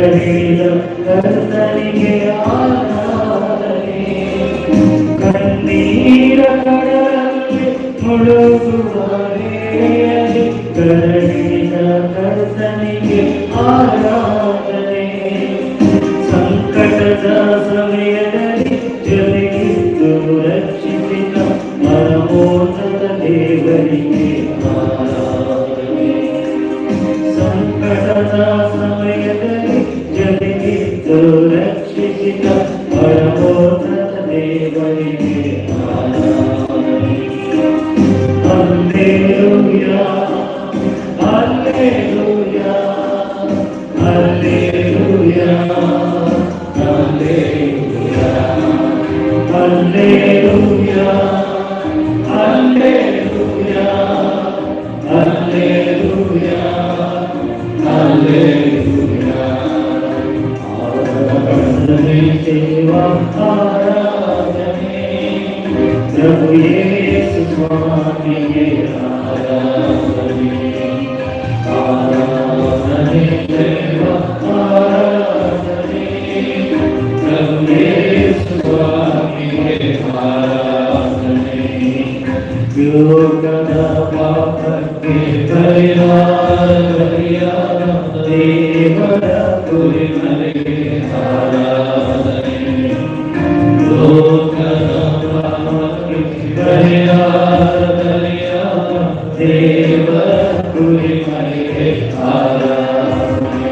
ಕರಡಿದ ಕರ್ತನಿಗೆ ಆರಾಧನೆ. ಕಣ್ಣೀರ ಕಡಲಲ್ಲಿ ಮುಳುಗುವ ವೇಳೆಯಲ್ಲಿ ಕರಡಿದ ಕರ್ತನಿಗೆ ಆರಾಧನೆ. ಸಂಕಟದ ಸಮಯದಲ್ಲಿ ಜೊತೆಗಿದ್ದು ರಕ್ಷಿಸಿದ ಪರಮೋನ್ನತ ದೇವರಿಗೆ ಆರಾಧನೆ. ಸಂಕಟದ ಸಮಯದಲ್ಲಿ ಜೊತೆಗಿದ್ದು ರಕ್ಷಿಸಿದ ಪರಮೋನ್ನತ ದೇವರಿಗೆ ಆರಾಧನೆ. Alleluia, alleluia, alleluia, alleluia, alleluia, alleluia, alleluia, alleluia. ಆರಾಧನೆ ದೇವಾ ಆರಾಧನೆ, ಪ್ರಭು ಯೇಸು ಸ್ವಾಮಿಗೆ ಆರಾಧನೆ. ಆರಾಧನೆ ದೇವ ಆರಾಧನೆ, ಪ್ರಭು ಯೇಸು ಸ್ವಾಮಿಗೆ ಆರಾಧನೆ. ಲೋಕದ ಪಾಪಕ್ಕೆ ಪರಿಹಾರ ಬಲಿಯಾದ ದೇವರ ಕುರಿಮರಿಗೆ ಆರಾಧನೆ. ಲೋಕದ ಪಾಪಕ್ಕೆ ಪರಿಹಾರ ಬಲಿಯಾದ ದೇವರ ಕುರಿಮರಿಗೆ ಆರಾಧನೆ.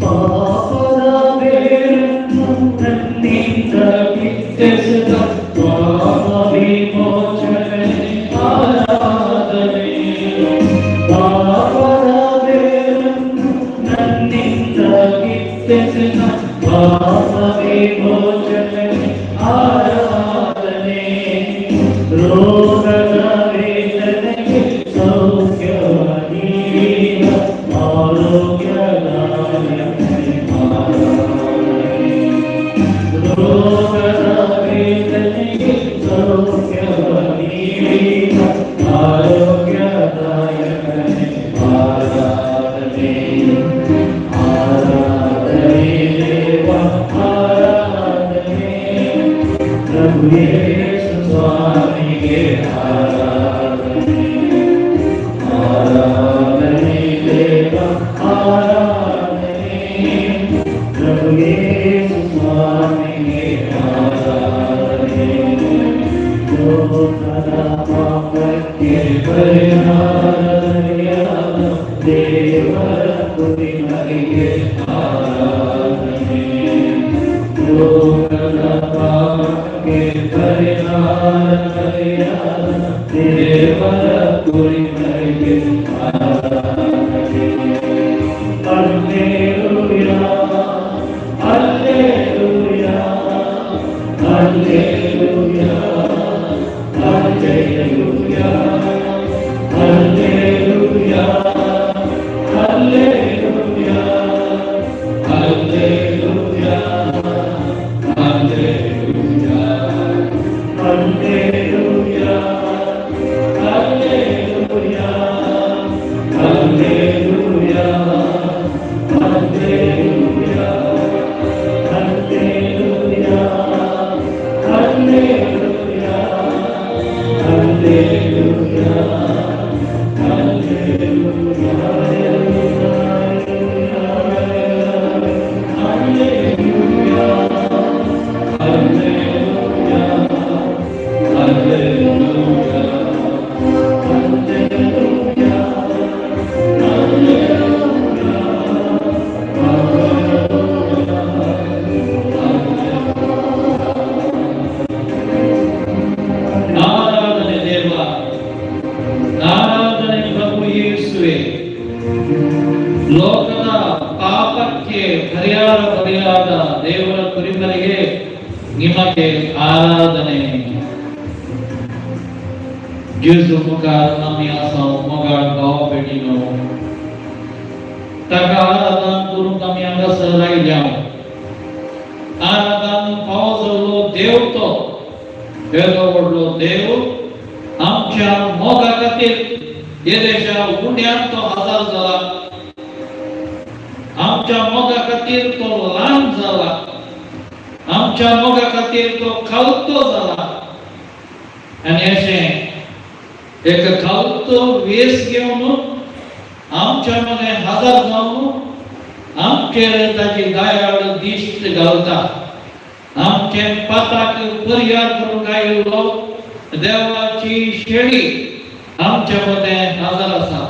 ಪಾಪದ ಬೇರನ್ನು ನನ್ನಿಂದ ಕಿತ್ತೆಸೆದ ಪಾಪ ವಿಮೋಚನೆ ಆರಾಧನೆ. ಪಾಪದ ಬೇರನ್ನು ನನ್ನಿಂದ ಕಿತ್ತೆಸೆದ ಪಾಪ ವಿಮೋಚನೆ ಆರಾಧನೆ. ರೋಗದ ವೇದನೆಗೆ ಸೌಖ್ಯವ ನೀಡಿದ ಆರೋಗ್ಯದಾಯಕನೇ ಆರಾಧನೆ. ರೋಗದ ವೇದನೆಗೆ ಸೌಖ್ಯವ ನೀಡಿದ ಆರೋಗ್ಯದಾಯಕನೇ ಆರಾಧನೆ. ಆರಾಧನೆ ದೇವ ಆರಾಧನೆ, ಪ್ರಭು ಯೇಸು ಸ್ವಾಮಿಗೆ ಆರಾಧನೆ. ಆರಾಧನೆ ದೇವ ಆರಾಧನೆ, ಪ್ರಭು ಯೇಸು ಸ್ವಾಮಿಗೆ ಆರಾಧನೆ. ಲೋಕದ ಪಾಪಕ್ಕೆ ಪರಿಹಾರ ಬಲಿಯಾದ ದೇವರ ಕುರಿಮರಿಗೆ ಆರಾಧನೆ. ಲೋಕದ ಪಾಪಕ್ಕೆ ಪರಿಹಾರ ಬಲಿಯಾದ ದೇವರ ಕುರಿಮರಿಗೆ ಆರಾಧನೆ. Alleluia, alleluia, alleluia, alleluia, alleluia, alleluia, alleluia, alleluia, alleluia, alleluia, alleluia, alleluia, alleluia, alleluia, alleluia, alleluia, alleluia, alleluia, alleluia, alleluia. ಆರಾಧನೆ ದೇವ, ಆರಾಧನೆ ಪ್ರಭು ಯೇಸುವೆ. ಲೋಕದ ಪಾಪಕ್ಕೆ ಪರಿಹಾರ ಬಲಿಯಾದ ದೇವರ ಕುರಿಮರಿಗೆ ನಿಮಗೆ ಆರಾಧನೆ. जेजू मुखार आमी आसा मोगाळ भाव भयणीनो, ताका आराधन करूंक आमी हांगासर आयल्या. आराधन फावो जाल्लो देव तो, येदो व्हडलो देव आमच्या मोगा खातीर येदेशा उंड्यान तो हजर जाला. आमच्या मोगा खातीर तो ल्हान जाला. आमच्या मोगा खातीर तो खालतो जाला. आनी अशें एक खालतो वेस घेवन आमच्या मदें हजर जावन आमचेर ताची दयाळ दिश्ट घालता. आमचे पाताक परिहार करूंक आयिल्लो देवाची शेळी आमच्या मदें हजर आसा.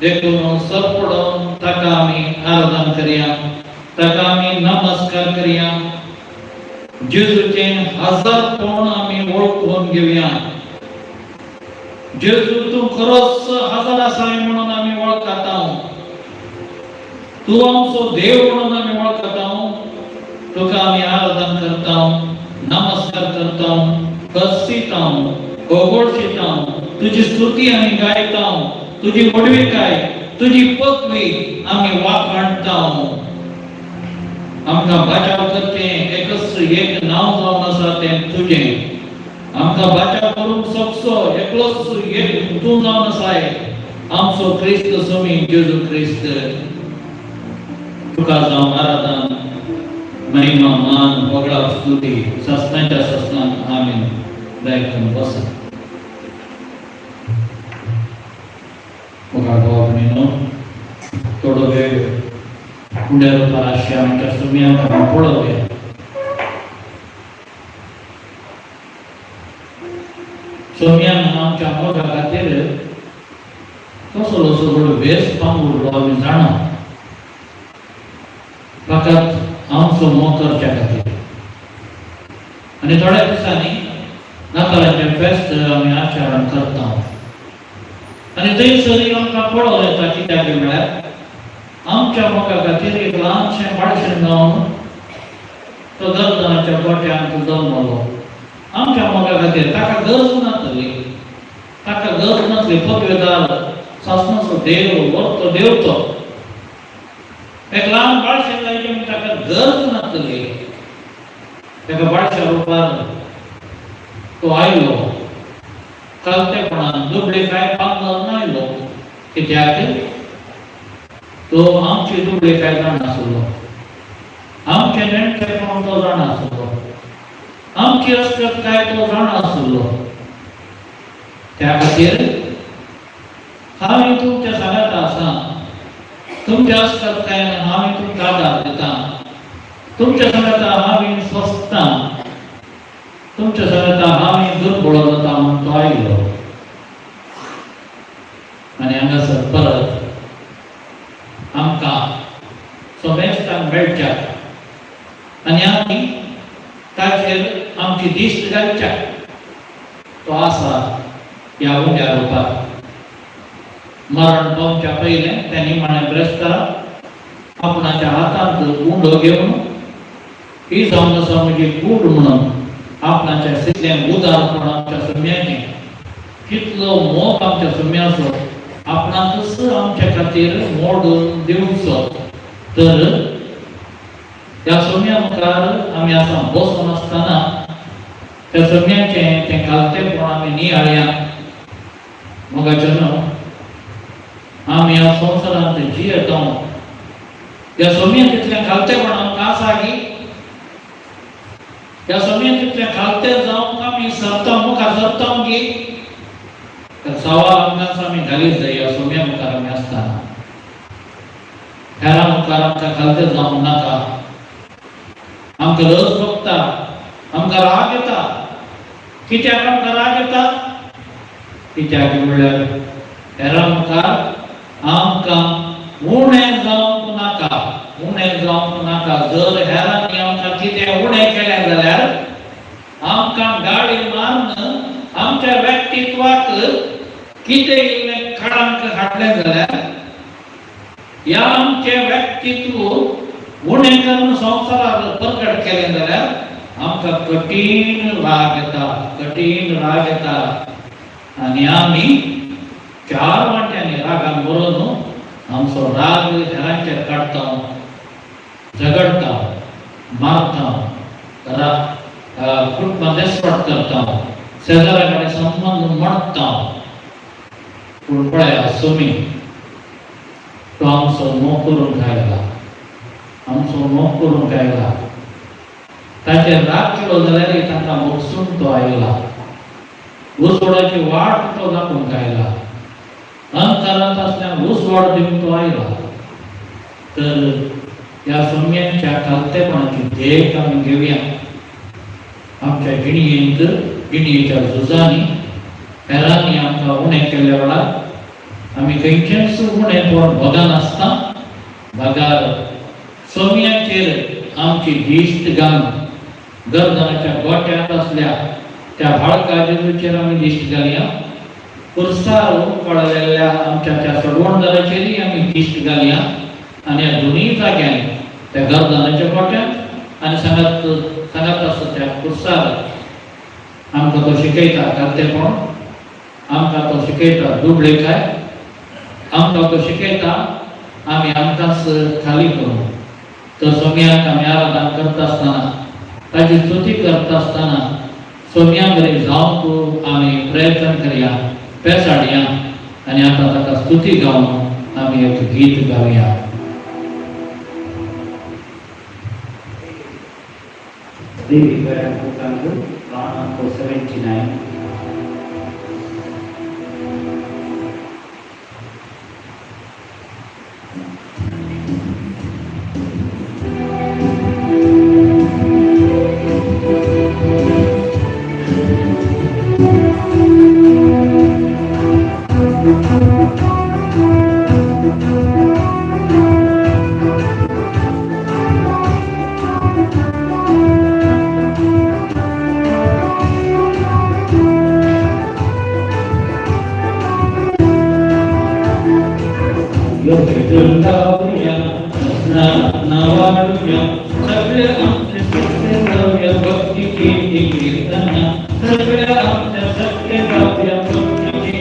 देखून सरपडून ताका आमी आराधन करया, ताका आमी नमस्कार करया. जेजूचें हजरपण आमी वळखून घेवया. जेजू, तूं खरोच हजर आसाय म्हणून आमी वळखता. तूं आमचो देव म्हणून आमी वळखता. तुका आमी आराधन करता, नमस्कार करता, कसिता, ओगोळशिता. तुजी स्तुती आमी गायता. तुजी व्हडविकाय, तुजी पदवी आमी वाखाणता. आमकां बचाव करचें एकच एक नांव जावन आसा, तें तुजें. आमकां बचाव करूंक शकचो एकलोच एक तूं जावन आसाय, आमचो क्रिस्त स्वामी जेजू क्रिस्त. तुका जावं आराधन, महिमा, मान, होगळाप, स्तुती ससनाच्या ससनान. आमीन. दया बसा. मुखार भाव भयणीनो, थोडो वेळ उंड्या रुपार आशिया आमच्या सुम्यांक पळोवया. सोम्यान आमच्या मोगा खातीर कसलो सगळो वेस पांगुरलो आमी जाणा, फकत आमचो मोग करच्या खातीर. आनी थोड्या दिसांनी नातालांचें फेस्त आमी आचरण करता आनी थंयसर आमकां पळोवं येता. कित्याक म्हळ्यार आमच्या मोगा खातीर एक ल्हानशें बाळशें जावन तो गर्दनाच्या गोट्यांत जल्मलो आमच्या मोगा खातीर. ताका गरज नासली, ताका गरज नासली. पदवेदार सासणाचो देव, वर्तो देव तो एक ल्हान बाळशें जायचें म्हूण ताका गरज नासली. ताका बाळशा रुपार तो आयलो, खालतेपणान दुबळे काय पांगरून आयलो. कित्याक तो आमची दुबळे काय जाण आसलो, आमचें नेणटेपण तो जाण आसलो, आमची असकत काय तो जाण आसलो. त्या खातीर हांवें तुमच्या सांगाता आसा. तुमच्या असकत काय हांवें तुमकां आदार दिता. तुमच्या सांगाता हांवें सोंसता. तुमच्या सांगाता हांवें दुर्बळ जाता म्हूण तो आयलो. आनी हांगासर परत आमकां समेस्तांक मेळच्याक आनी आमी ताचेर आमची दिश्ट घालच्याक तो आसा ह्या उंड्या रुपार. मरण पावच्या पयलें त्या निमाण्या ब्रेस्तारा आपणाच्या हातांत उंडो घेवन ही जावन आसा म्हजी कूड म्हणून आपणाच्या सितलें उदारपण आमच्या सुम्याचें, कितलो मोग आमच्या सुम्याचो, आपणाकच आमच्या खातीर मोडून दिवचो. तर त्या सोम्या मुखार आमी आसा बसून आसतना त्या सोम्याचें तें खालतेपण आमी नियाळया. मोगाचें न्हू, आमी ह्या संवसारांत जियेता. ह्या सोम्या तितलें खालतेपण आमकां आसा की ह्या सोम्या तितलें खालतें जावंक आमी सरता, मुखार सरता की तर सवाल आमकां आमी घालीत जाय. ह्या सोम्या मुखार आमी आसतना हेरां मुखार आमकां खालतें जावंक नाका. आमकां लज भोगता, आमकां राग येता. कित्याक आमकां राग येता? कित्याक म्हणल्यार हेरां मुखार आमकां उणें जावंक नाका, उणें जावंक नाका. जर हेरांनी आमकां कितें उणें केलें जाल्यार आमकां गाळी मारून आमच्या व्यक्तित्वाक कितें इल्लें कळंक हाडलें जाल्यार ह्या आमचें व्यक्तित्व उणें करून संवसारार प्रकट केलें जाल्यार आमकां कठीण राग येता, कठीण राग येता. आनी आमी चार वांट्यांनी रागान बरोवन आमचो राग हेरांचेर काडटा, झगडटा, मारता, कुटुंबां देसवाट करता, शेजारा कडेन संबंद मोडटा. पूण पळया सोमी तो आमचो मोग करूंक आयला, आमचो मोग करूंक आयला. ताचेर राग केलो जाल्यार तांकां मोगसून तो आयला, उजवाडाची वाट तो दाखोवंक आयला, अंतरांत आसल्यार उजवाड दिवंक तो आयला. तर ह्या सोम्यांच्या खालतेपणाची देख आमी घेवया आमच्या जिणयेंत. जिणयेच्या झुजांनी हेरांनी आमकां उणें केल्ल्या वेळार आमी खंयचेंच उणेंपण भोगनासता बगार सोम्याचेर आमची दिश्ट घालून गर्दनाच्या गोट्यांत आसल्या त्या बाळका जेजूचेर आमी दिश्ट घालया, पुरसार उकळलेल्या आमच्या त्या सोडवणदाराचेरय आमी दिश्ट घालया. आनी ह्या दोनूय जाग्यांनी त्या गर्दनाच्या गोट्यांत आनी सांगात सांगात आसा त्या पुरसार आमकां तो शिकयता खातेपण, आमकां तो शिकयता दुबळेकाय, आमकां तो शिकयता आमी आमकांच खाली करूं. तर सोम्याक आमी आराधना करता आसतना, ताची स्तुती करता आसतना सोम्या बरें जावंक आमी प्रयत्न करया, पेसाडया. आनी आतां ताका स्तुती गावन आमी एक गीत गावया. देवी बुकांत round number 79. Hallelujah.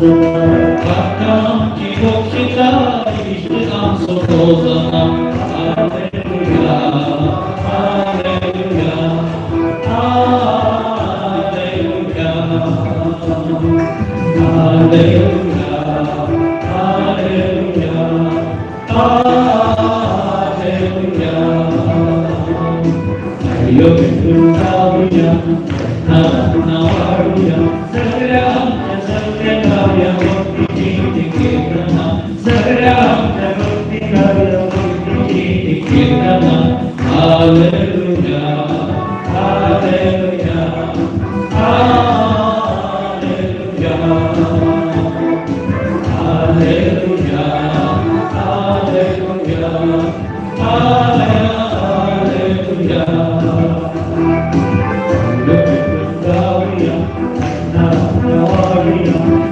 पातकांची बक्षिता इश्ट आमचो होजाना. Hallelujah, hallelujah, hallelujah, hallelujah, hallelujah, hallelujah. अयो पितृ वाढूया, सगळ्या आमच्या सत्य गाऊया भक्तीची ती कीर्तना, सगळ्या आमच्या भक्ती गाऊया भक्तीची ती कीर्तना. Hallelujah, hallelujah, hallelujah, hallelujah, hallelujah, hallelujah.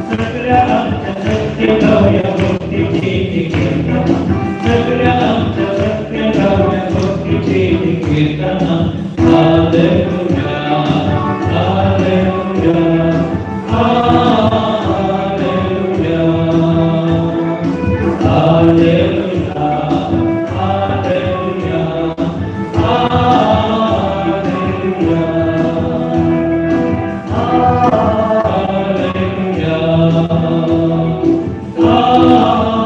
सगळ्या आमच्या सत्य गाऊया भक्तीची ती कीर्तना, सगळ्या आमच्या सत्य गाऊया भक्तीची ती कीर्तना. Hallelujah, hallelujah, hallelujah, hallelujah, hallelujah, hallelujah. Hallelujah, hallelujah, hallelujah, hallelujah.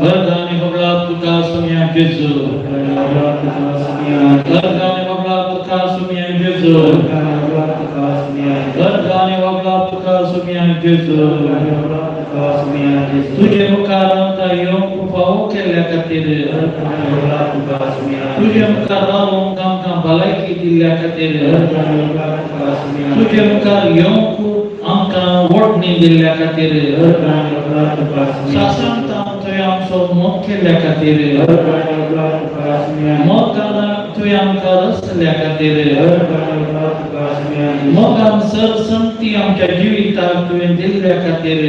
वरदाने कबला तुका सुमिया जेजू, वरदाने कबला तुका सुमिया जेजू, वरदाने कबला तुका सुमिया जेजू. तुझे मुखार आमकां येवंक फावो केल्ल्या खातीर, तुझे मुखार रावूंक आमकां भलायकी दिल्ल्या खातीर, तुझे मुखार येवंक आमकां वोडणी दिल्ल्या खातीर, सासणता तुवें आमचो मोग केल्ल्या खातीर, मोगान तुवें आमकां रचल्या खातीर, मोगान सरसंती आमच्या जिविताक तुवें दिल्ल्या खातीर,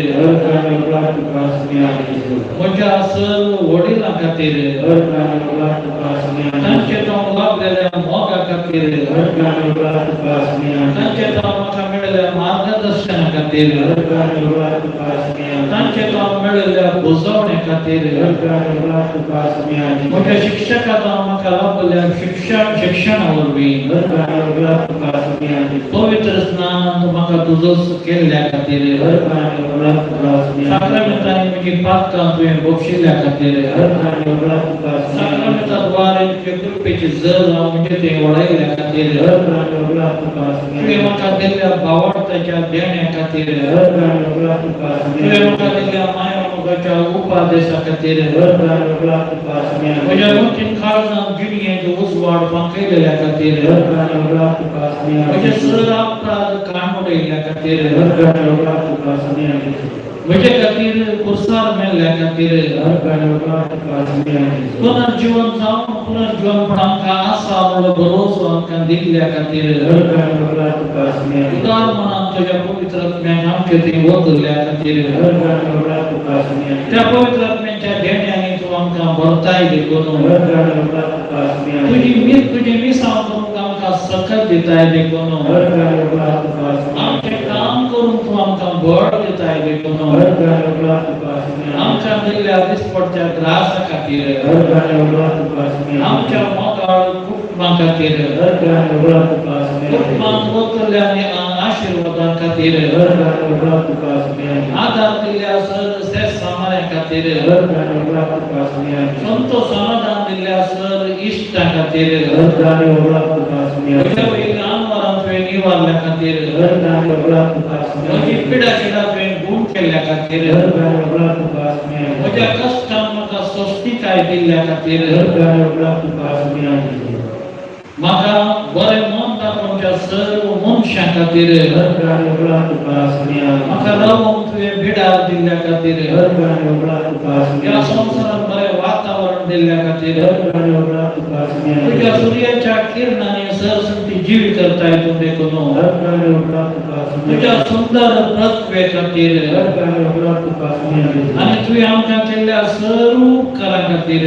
म्हज्या सर वडिलां खातीर, तांचे तो लागलेल्या मोगा खातीर, तांचे तो म्हाका मेळिल्ल्या मार्गदर्शना खातीर, तांचे तो मेळिल्ल्या बुजवणे खातीर, म्हज्या शिक्षकां म्हाका लाभलेल्या शिक्षणा वरवीं, पवित्र स्नान म्हाका तुजोच केल्ल्या खातीर, साक्रामेंतांनी म्हजी पातकां तुवें बक्षिल्ल्या खातीर, साक्रामेंता द्वारे तुजे कृपेची जर हांव म्हजे थंय वळयल्ल्या खातीर, तुवें म्हाका दिल्ल्या भावार्थाच्या देण्या खातीर, तुवें म्हाका दिल्ल्या माया मोगाच्या उपादेशा खातीर, म्हज्या मतीन काळजान जिणयेंत उजवाड फांकयलेल्या खातीर, म्हजे सर अपराध काडून उडयल्ल्या खातीर, म्हजे खातीर कुर्सार मेल्ल्या खातीर, पुनर्जीवन जावन पुनर्जीवनपण आमकां आसा म्हणलो भरोसो आमकां दिल्ल्या खातीर, उदार मनान तुज्या पवित्र आत्म्याक आमचे थंय वतल्या खातीर, त्या पवित्र आत्म्याच्या देण्यांनी तूं आमकां भरताय देखून, तुजें मिसांव करूंक आमकां सकत दिताय देखून, आमचें काम करूंक तूं आमकां बळ दिताय देखून, आमकां दिल्ल्या दिसपडच्या ग्रासा खातीर, आमच्या मोगाळ कुटुंबा खातीर, कुटुंबांत वतल्या आनी आशिर्वादां खातीर, आदार दिल्ल्या सर सामान्या खातीर, संतोष समाधान दिल्ल्या सर इश्टां खातीर, म्हज्या वयल्या आनवरां तुवें निवारल्या खातीर, म्हजी पिडा शिडा तुवें गूण केल्ल्या खातीर, म्हज्या कश्टान म्हाका सोंसणीकाय दिल्ल्या खातीर, म्हाका बरें मन दाखोवच्या सर्व मनशां खातीर, म्हाका रावूंक तुवें बिडार दिल्ल्या खातीर, ह्या संवसारांत बरें वातावरण दिल्ल्या खातीर, तुज्या सुर्याच्या किरणांनी सरसंती जीव करताय तूं देखून, तुज्या सुंदर पृथ्वे खातीर आनी तुवें आमकां केल्ल्या सर्व उपकारां खातीर.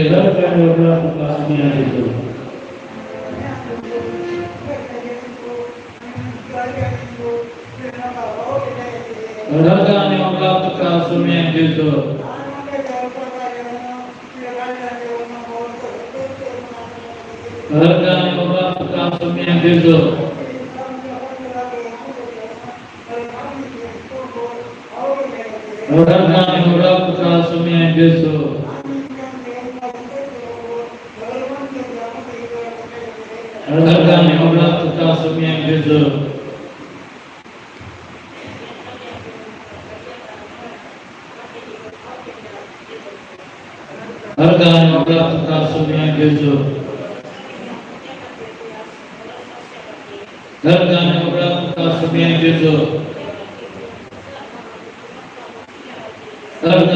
वर्गाने oblato तुका सुम्या जेजू. वर्गाने oblato तुका सुम्या जेजू. वर्गाने oblato तुका सुम्या जेजू. वर्गाने oblato तुका सुम्या जेजू. वर्गाने oblato तुका सुम्या जेजू. वर्गाने oblato तुका सुम्या जेजू.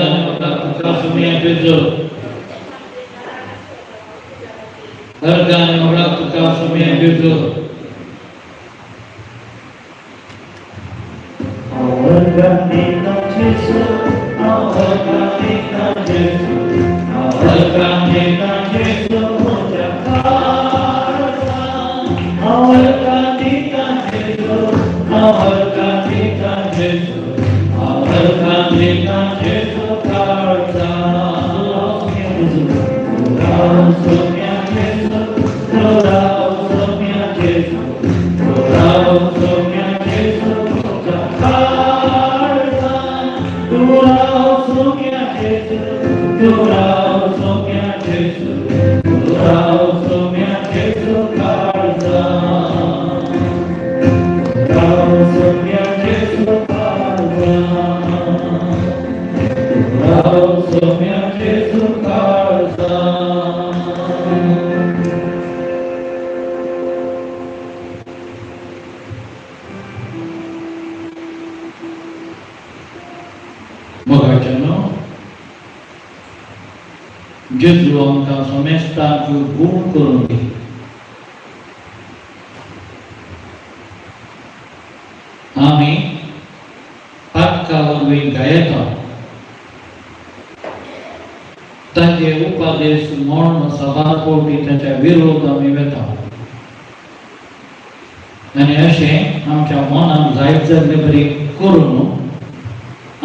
वर्गाने oblato तुका सुम्या जेजू. वर्गाने oblato तुका सुम्या जेजू. जेजू आमकां समेस्तांक गूण करून दी. आमी पातका वरवीं गायता ताचे उपादेश म्हण साबार फावटी ताच्या विरोध आमी वेता आनी अशें आमच्या मनाक जायत जाल्ले बरी करून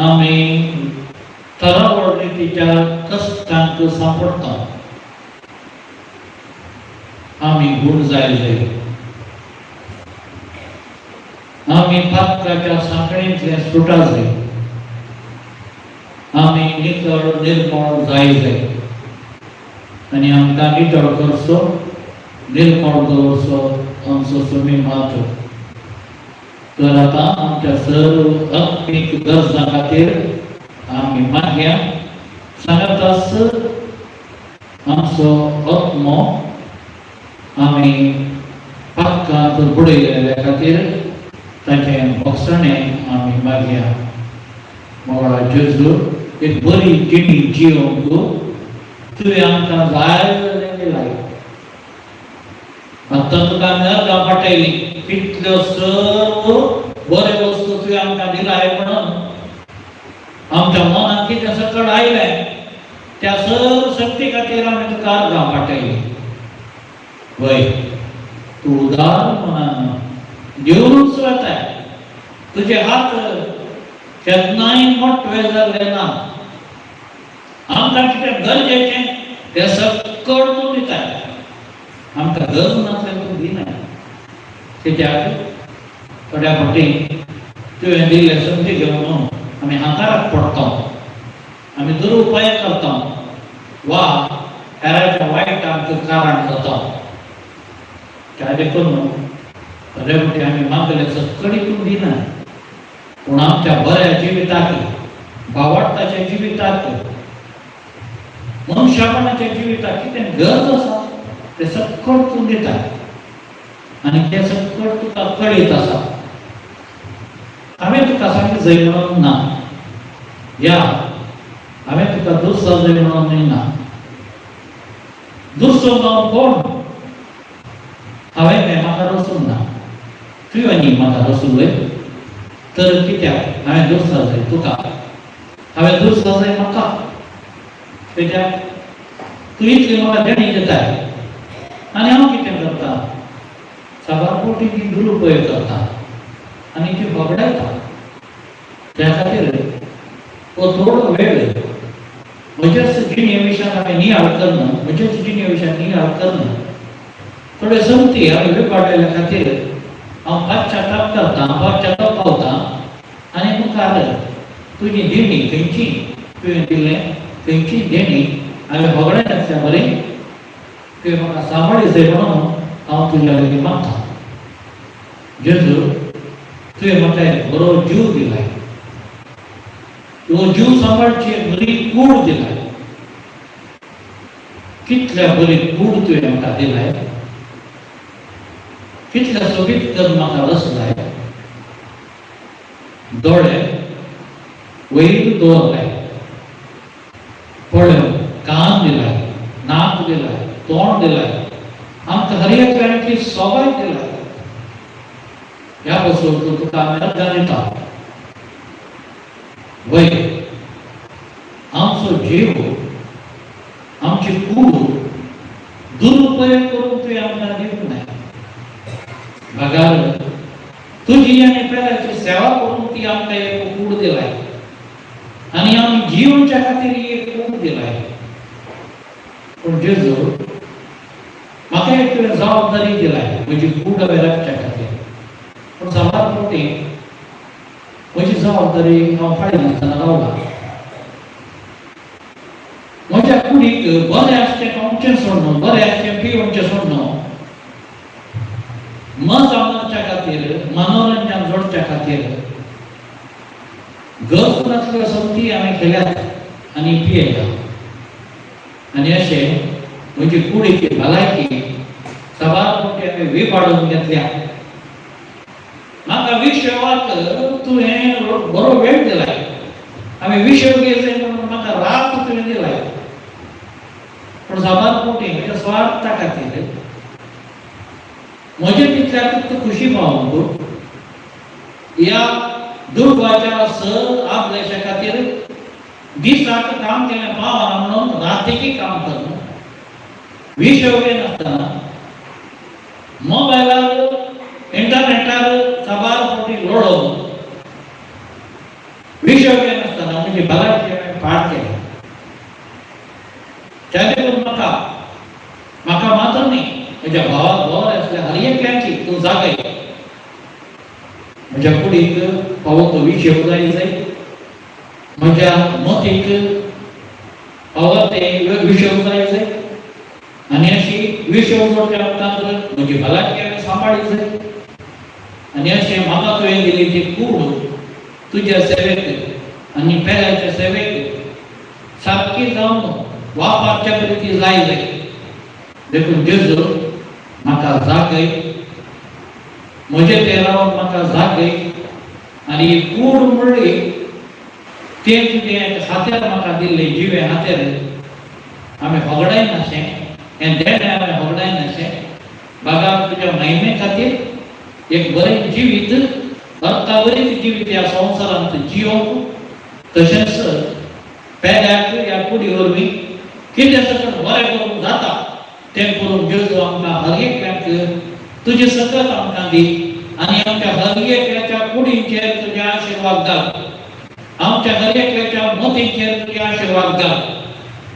आमी तरावळ रितीच्या कश्टांक सांपडटा. आमी गूण जाय जाय, आमी पातकाच्या सांखळींतले सुटा जाय, आमी नितळ निर्मळ जाय जाय आनी आमकां नितळ करचो निर्मळ दवरचो आमचो सुमी मात. तर आतां आमच्या सर्व आत्मीक गरजां खातीर आमी मागया सांगाताच आमचो आत्मो आमी पातकांत बुडयल्ल्या खातीर ताचें भोगसणें आमी मागया. मोगळा जेजू, एक बरी जिणी जियोंक तुवें आमकां जाय जाल्लें दिलाय. आतां तुका आमी अर्दां पाटयली, इतल्यो सर्व बऱ्यो वस्तू तुवें आमकां दिलाय म्हणून आमच्या मनांत कितें सकट आयलें त्या सर्व शक्ती खातीर आमी तुका अर्दां पाटयली. वय तूं उदार मनान दिवनूच वताय, तुजे हात केन्नाय मोटवे जाल्ले ना. आमकां कितें गरजेचें तें सकट तूं दिताय, आमकां गरज नासलें तूं दिनाय. कित्याक थोड्या फावटी तुवें दिल्ले संदी घेवन आमी हांकाराक पडटा, आमी दुरुपाय करता वा हेराच्या वायटाक कारण जाता. त्या देखून थोड्या फावटी आमी मागले सकडी तूं दिना, पूण आमच्या बऱ्या जिविताक, भावार्थाच्या जिविताक, मनशापणाच्या जिविताक कितें गरज आसा तें सकट तूं दिता. आनी तें सकट तुका कळीत आसा. हांवें तुका सांगलें जय म्हणून ना, या हांवें तुका दुसरो जय म्हणून ना. दुसरो हांव कोण? हांवें तें म्हाका रसूंक ना, तुवें आनी म्हाका रसूंक तर कित्याक हांवें दुसरो जाय तुका, हांवें दुसरो जाय म्हाका. कित्याक तूं इतली म्हाका देणी दिताय आनी हांव कितें करता? साबार कोटी ती दुरुपयोग करता आनी ती होगडायता. त्या खातीर हो थोडो वेळ म्हज्याच जिणे विशयान हांवें नियाळ करणं, म्हज्याच जिणे विशयान नियाळ करणं, थोडे संगती हांवें विपाडलेल्या खातीर हांव पश्चाताप करता, पश्चाताप पावता आनी मुखार तुजी देणी खंयची तुवें दिल्लें खंयची देणी हांवें होगडाय नासल्या बरें तुवें म्हाका सांबाळी जाय म्हणून हांव तुज्या लागीं मागता. जेजू, तुवें म्हाका एक बरो जीव दिलाय, हो जीव सांबाळची एक बरी कूड दिलाय. कितल्या बरी कूड तुवें म्हाका दिलाय, कितल्या सोबीत करून म्हाका रचलाय. दोळे वयर दवरलाय, पळय कान दिलाय, नाक दिलाय, तोंड दिलाय, आमकां हर एकल्याची सोबाय दिलाय. ह्या पासून तूं तुका आमी अर्दां दिता. वय आमचो जीव, आमची कूड दुरुपयोग करून तुवें आमकां दिवंक नाय, बगार तुजी आनी पेल्याची सेवा करून ती आमकां एक कूड दिलाय आनी आमी जिवच्या खातीर एक कूड दिलाय. पूण जेजू, म्हाका एक तुवें जबाबदारी दिलाय म्हजी कूड हांवें राखच्या खातीर. पूण साबार फावटी म्हजी जबाबदारी हांव पाळिनासतना रावला. म्हज्या कुडीक बरें आसचें खावचें सोडून, बरें आसचें पिवचें सोडून, मजा मारच्या खातीर, मनोरंजन जोडच्या खातीर गरज नासल्यो संगती हांवें केल्यात आनी पियेल्या. आनी अशें म्हजी कुडीची भलायकी साबार फावटी हांवें विपाडून घेतल्या. म्हाका विशवाक तुवें बरो वेळ दिलाय, हांवें विशय घेतले म्हणून म्हाका रात तुवें दिलाय. पूण साबार फावटी म्हज्या स्वार्था खातीर म्हजे तितल्याक खुशी पावूंक ह्या दुर्वाच्या सर आपल्याच्या खातीर दिसाक काम केलें पावना म्हणून रातीकी काम करून विशय नासतना मोबायलार इंटरनेटार साबार फावटी लोळोवन विशय नासतना म्हजी भलायकी हांवें पाड केली. त्या देखून म्हाका म्हाका मात्र न्ही, म्हज्या भावाक बरें आसल्या हर एकल्याची तूं जागय. म्हज्या कुडीक फावो तो विशय जाय जाय, म्हज्या मतीक फावो ते विशय जाय जाय आनी अशी विशय जोडच्या उपरांत म्हजी भलायकी हांवें सांबाळी जाय. आनी अशें म्हाका तुवें दिली ती कूड तुज्या सेवेक आनी पेल्याच्या सेवेक सारकी जावन वापरच्या परी ती जाय जाय. देखून जेजू, म्हाका जागय, म्हजे ते रावन म्हाका जागय आनी ही कूड म्हणली तें तुजें हातेर म्हाका दिल्लें जिवें हातेर आमी होगडायनाशें, हें देणें आमी होगडायनाशें. बागा तुज्या महिमे खातीर एक बरें जिवीत, अर्थावरीत जिवीत ह्या संवसारांत जियोवंक, तशेंच पेल्याक ह्या कुडी वरवीं कितें सकट बरें करूंक जाता तें करूंक जेजू आमकां हर एकल्याक तुजें सकत आमकां दी आनी आमच्या हर एकल्याच्या कुडींचेर तुजे आशिर्वाद घाल, आमच्या हर एकल्याच्या मतींचेर तुजे आशिर्वाद घाल,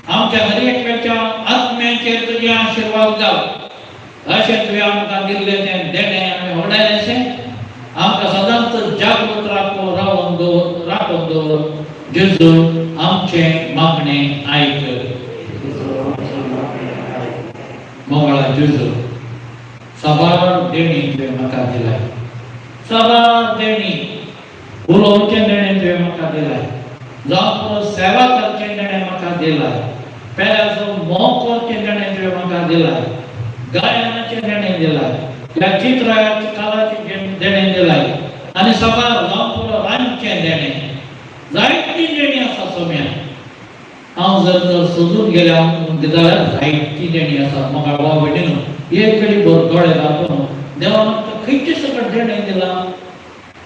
आमच्या हर एकल्याच्या आत्म्याचेर तुजे आशिर्वाद घाल. अशें तुवें आमकां दिल्लें तें देणें आमी व्हडायलें, आमकां सदांच जागृत राखून रावून दवर, राखून दवर. जेजू, आमचें मागणें आयक. मोगळा जेजू, साबार देणी तुवें म्हाका दिलाय, साबार देणी, उलोवचें देणें तुवें म्हाका दिलाय, जावं पुरो सेवा करचें देणें म्हाका दिलाय, पेल्याचो मोग करचें देणें तुवें म्हाका दिलाय, गायनाचें देणें दिलाय, ह्या चित्राच्या कालाचें देणें दिलाय आनी सगळ्या जावं रांदचें देणें जायतीं देणीं आसा सोम्या. हांव जर जर सोदून गेल्या जाल्यार जायतीं देणीं आसा. म्हाका भाव भयणीनो एक कडी दोळे घालून देवान आमकां खंयचें सकट देणें दिलां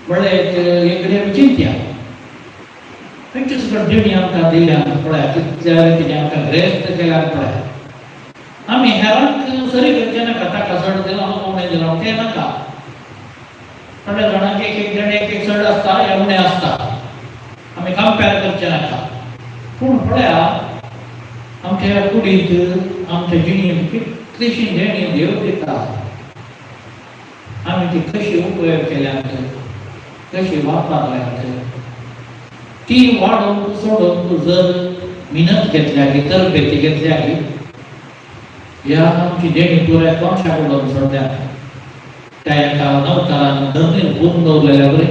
म्हळ्यार एक कडेन आमी चिंतया खंयचे सकट देणी आमकां दिल्या पळया कितल्या कितें आमकां ग्रेस्त केल्या पळया. आमी हेरांक सरी करचें नाका, ताका चड दिलां उणें दिलां तें नाका. थोड्या जाणांक एक एक जाण एक एक चड आसता हे उणें आसता, आमी कंपेर करचें नाका. पूण पळया आमच्या कुडींत आमच्या जिणेंत कितलीशीं देणीं देव दिता, आमी ती कशी उपयोग केल्यात कशी वापरल्यात ती वाडोवंक सोडोवंक जर मिनत घेतल्या की तरबेती घेतल्या की ह्या आमची देणी पुराय कोणशा उडोवन सोडल्या त्या एका नवकारान धरणीर पुरून दवरलेल्या बरी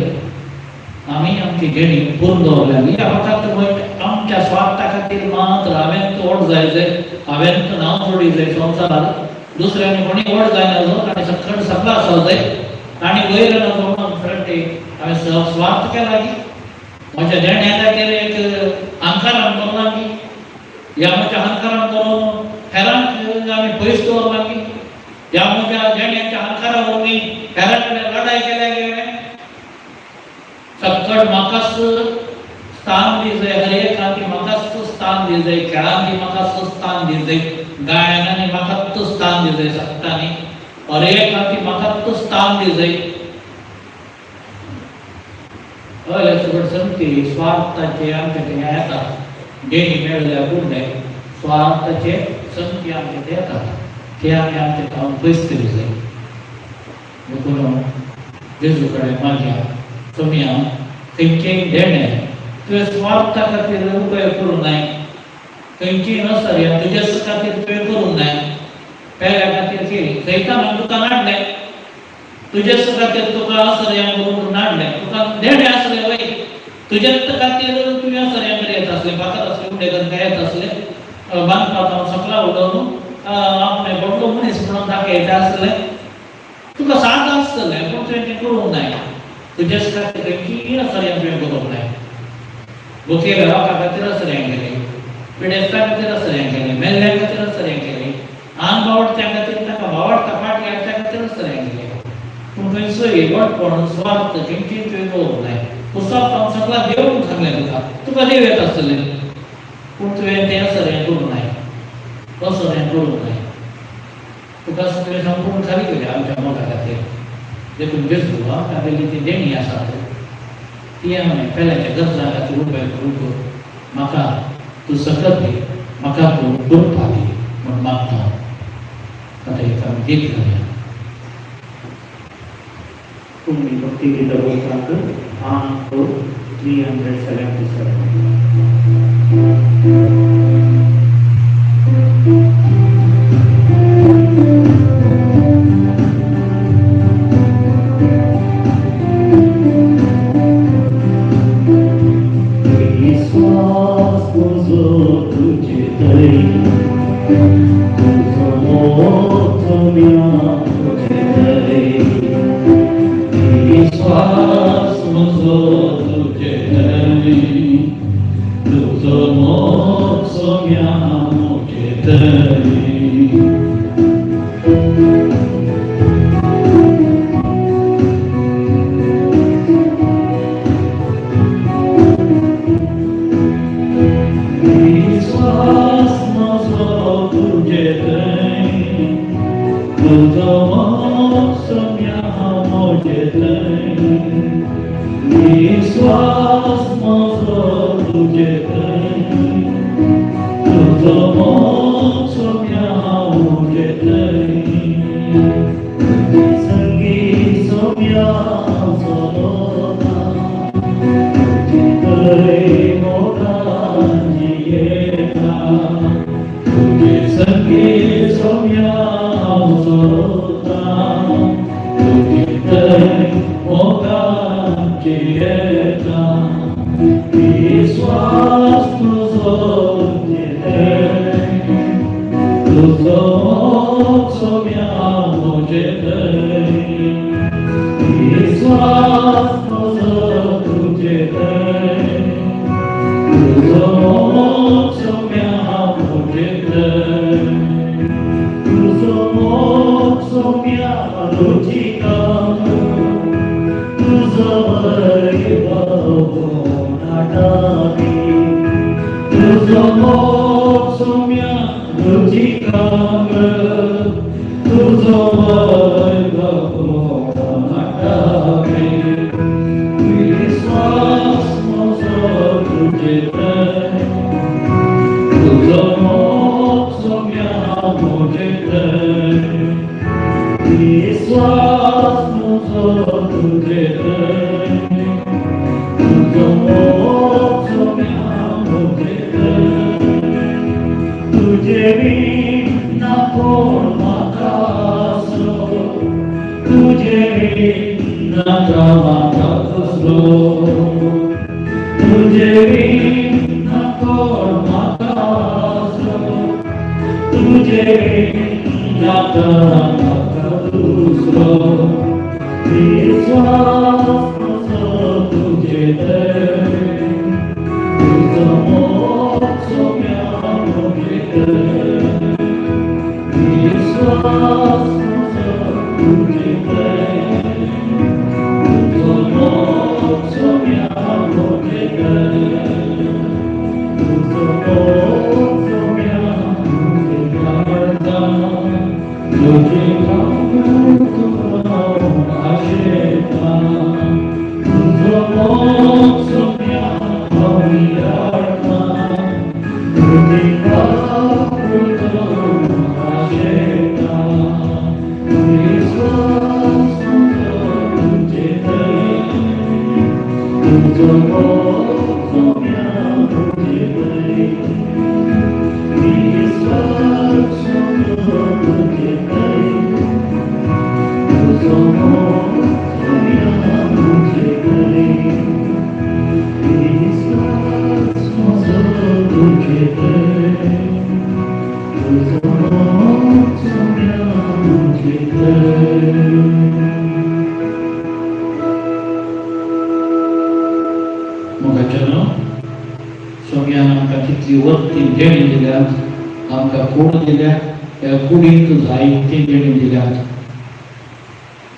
आमी आमची देणी पुरून दवरल्या. ह्या फकत आमच्या स्वार्था खातीर मात्र हांवें व्हड जाय जाय, हांवें नांव जोडी जाय संवसारार, दुसऱ्यांनी कोणी व्हड जायना जो आनी सकट सगळो आसा जाय आनी वयर नजो म्हणून फ्रंटे हांवें स्वार्थ केला की म्हज्या देण्या खातीर एक अहंकारान दवरला की ह्या म्हज्या अहंकारान करून हेरांक आमी पयस दवरला की ह्या म्हज्या देण्याच्या अहंकारा वरवीं हेरां कडेन लढाय केल्या गेले सकट म्हाकाच स्थान दी जाय, हर एकांती म्हाकाच स्थान दी जाय, खेळांनी म्हाकाच स्थान दी जाय, गायनांनी म्हाकाच स्थान दी जाय, सत्तांनी हर एकांती म्हाकाच स्थान दी जाय. हय सगळं संगती स्वार्थाचे आमच्या थंय येतात, देणी मेळ्ळ्या गुंडे स्वार्थाचे संगती आमच्या थंय येतात, ते आमी आमच्या थावन पयस करी जाय. देखून जेजू कडेन मागया सोम्या खंयचेय देणें तुवें स्वार्था खातीर उपयोग करूंक नाय, खंयचीय नसर्या तुज्याच खातीर तुवें करूंक नाय, पेल्या खातीर केली सैतानान तुका नाडलें, तुज्याच खातीर तुका असर्या करूंक नाडलें, तुका देणें आसलें वय तुज्याच खातीर तुवें असर्या कडेन येत आसलें, फातर आसलें उडे करून येत आसलें, बांदपाक हांव सकला उडोवन आपणें व्हडलो मनीस म्हणून दाखयता आसलें, तुका साथ आसतलें पूण तुवें तें करूंक नाय, तुज्याच खातीर खंयचीय असर्या तुवें करूंक नाय. भुकेल्या लोकां खातीर असर्या केली, पिडेस्ता खातीर असर्या केली, मेल्ल्या खातीर असर्या केली, आंग बावडत्या खातीर ताका बावडटा फाटी हाडच्या खातीर असर्या केली, पूण खंयचोय व्हडपण स्वार्थ खंयचीय तुवें करूंक नाय. पुस्तक हांव सगळा देव म्हूण सांगलें तुका, तुका देव येता आसतलें पूण तुवें तें असर्या करूंक नाय, असर्या करूंक नाय, तुका तुवें संपूर्ण खाली केलें आमच्या मोगा खातीर. देखून जेजू आमकां दिल्ली ती देणी आसात ती आमी पेल्याच्या गरजां खातीर उपाय करूंक म्हाका तूं सकत दी, म्हाका तूं कृपा दी म्हूण मागता. आतां एक आमी गीत घालया. तुमी भक्ती गीता पुस्तक अंक 377. विश्वास तुजो तुजे थंय, तुजो मोग म्या तुजे थंय, विश्वास म्हजो तुजे थंय, तुजो मोग सोम्या म्हजे थंय. विश्वास म्हजो तुजे थंय, तुजो मोग सोम्या म्हजे थंय, विश्वास म्हजो तुजे थंय, तुजो मोग सोम्या तुजो मोग सोम्या रुचिकांग तुजो वैभव कोणाक विश्वास म्हजो तुजे थंय तुजो मोग सोम्या म्हजे थंय विश्वास म्हजो तुजे थंय तुजो मोग सोम्या म्हजे थंय तुजे बीन ना कोण म्हाका आसलो तुजे बीन नाका म्हाका दुसरो तुजे बीन ना कोण म्हाका आसलो तुजे बीन नाका म्हाका दुसरो विश्वास म्हजो तुजे थंय तुजो मोग सोम्या म्हजे थंय विश्वास म्हजो तुजे थंय तुजो मोग सोम्या म्हजे थंय तुजो मोग सोम्या म्हजे काळजा तुजे हांव आशेता तुजो मोग सोम्या हांव विराळता तुजी आशेता विश्वास म्हजो तुजे थंय तुजो मोग सोम्या म्हजे थंय विश्वास म्हजो तुजे थंय तुजो मोग सोम्या म्हजे थंय विश्वास म्हजो तुजे थंय तुजो मोग सोम्या म्हजे थंय. मोगाच्यानो, सोम्यान आमकां कितली वत्ती देणी दिल्यात, आमकां कूड दिल्या, त्या कुडींत जायती देणी दिल्यात.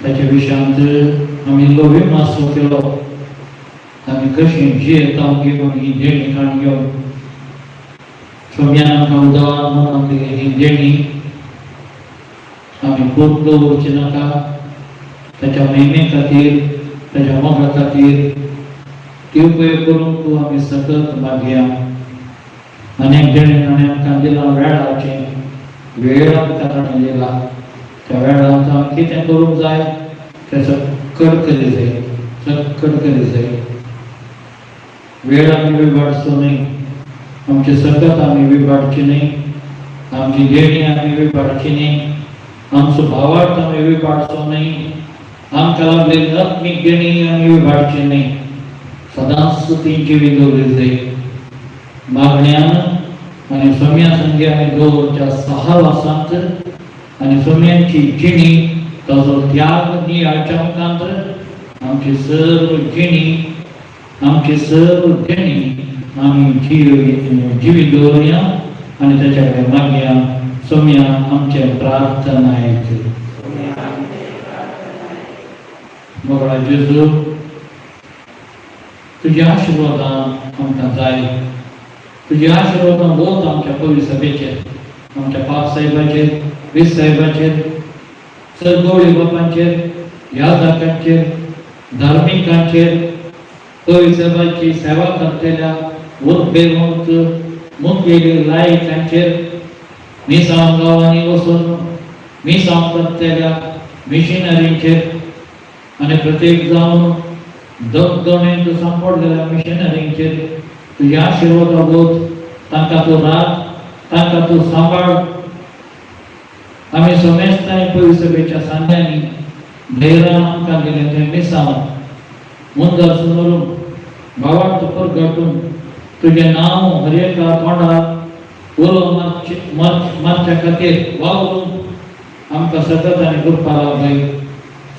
ताच्या विशयांत आमी इल्लो विमासो केलो, आमी कशी जियेता घेवन ही देणी काण घेवन. सोम्यान आमकां उदाहरण म्हणून दिली ही देणी आमी खूब दवरची नाका. ताच्या महिमे खातीर, ताच्या मोगा खातीर ती उपयोग करूंक आमी सतत मागया. अनेक देणे ताणें आमकां दिला, वेळाचें वेळ आमकां ताणें दिला. त्या वेळांत आमी कितें करूंक जाय तें सक्कड करी जाय, सक्कड करी जाय. वेळ आमी विबाडचो न्हय, आमची सकत आमी विबाडची न्हय, आमची देणी आमी विबाडची न्हय, आमचो भावार्थ आमी विबाडचो न्हय, आमकां लाभलेली आत्मीक देणी आमी विबाडची न्हय. सदांच ती जिवी दवरी जाय. मागण्यान आनी सोम्या संगे आमी दवरच्या सहवासांत आनी सोम्यांची जिणी ताजो त्याग नियाळच्या मुखांत आमची सर्व जिणी, आमची सर्व देणी आमी जिवी दवरुया आनी ताच्या कडेन मागया. सोम्या आमचे प्रार्थना आयक. मोगळा जेजू, तुज्या आशिर्वादान आमकां जाय. तुज्या आशिर्वादान वत आमच्या पवित्र सभेचेर, आमच्या पाप साहेबाचेर, वीस साहेबाचेर, सर गवळी बापांचेर, यादकांचेर, धार्मिकांचेर, पवित्र सभाची सेवा करतल्या उद्बेवंत मुखेली लायकांचेर, मिसांव गांवांनी वचून मिसांव करतल्या मिशनरींचेर आनी प्रत्येक जावन दगदणेंत सांपडलेल्या मिशनरींचेर तुज्या आशिर्वादा वत. तांकां तूं राख, तांकां तूं सांबाळ. आमी समेस्तांय पवित्र सभेच्या सांद्यांनी धैर्यान आमकां दिलें तें मिसांव मुंदर सुनरून भावार्थ परगटून तुजें नांव हर एका तोंडार उलो मारच्या खातीर वावरून आमकां सतत आनी कृपा लाभय.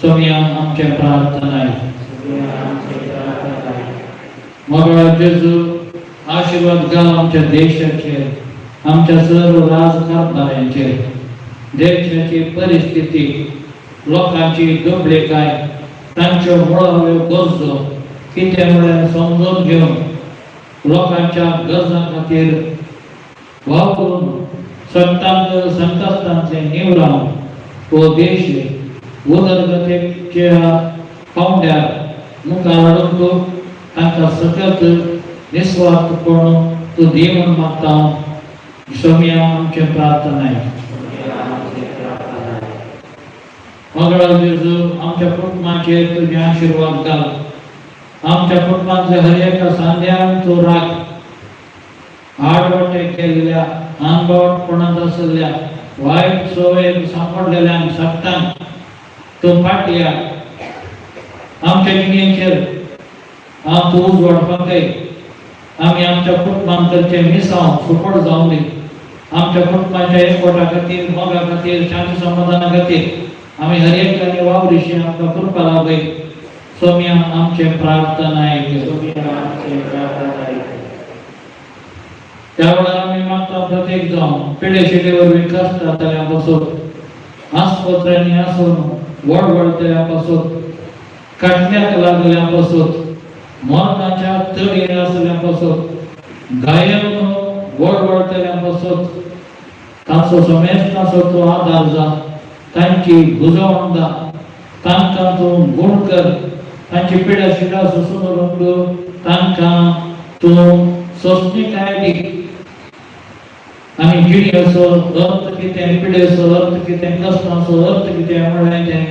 सोम्या आमचें प्रार्थना. मोगळा जेजू, आशिर्वाद घाल आमच्या देशाचेर, आमच्या सर्व राजकारभाऱ्यांचेर. देशाची परिस्थिती, लोकांची दुबळेकाय, तांच्यो मुळाव्यो गरजो कितें म्हळ्यार समजून घेवन लोकांच्या गरजां खातीर वापरून संतांक संकश्टांचे निवरावन हो देश उदरगतीच्या पावंड्यार मुखार हाडून तूं तांकां सतत निस्वार्थपण तूं दी म्हूण मागता. सोम्या आमचें प्रार्थना. मंगळार जेजू आमच्या कुटुंबाचेर तुजे आशिर्वाद घाल. आमच्या कुटुंबांतल्या हर एका सांद्यान तूं राख. आडवटे केल्ल्या अनबावटपणांत आशिल्ल्या वायट संवयेक सांपडलेल्यांक सट्टांक तूं फाटया. आमच्या जिणेचेर हांव तूं उजवाड पातय. आमी आमच्या कुटुंबान करचें मिसांव सुपड जावं दी. आमच्या कुटुंबाच्या एकवटा खातीर, मोगा खातीर, शांती समाधाना खातीर आमी हर एकल्यानी वावरिशी आमकां कृपा लाभय. सोम्या आमचें प्रार्थना आयक. त्या वेळार आमी मागता प्रत्येक जावन पिडे शिडे वरवीं कश्ट जातल्या पासून, आस्पत्र्यांनी आसून व्हड व्हडतल्या पासून, काटल्याक लागल्या पासून, मरणाच्या तडयेर आसल्या पासून, गायन व्हड व्हडतल्या पासून ताचो समेस्ताचो तूं आदार जा. तांची भुजवण दा. तांकां तूं गूण कर. तांची पिड्या शिडा सोसून तांकां तूं सोंसणीकाय दी. आनी जिणेचो अर्थ कितें, पिडेचो अर्थ कितें, कश्टांचो अर्थ कितें म्हणलें तें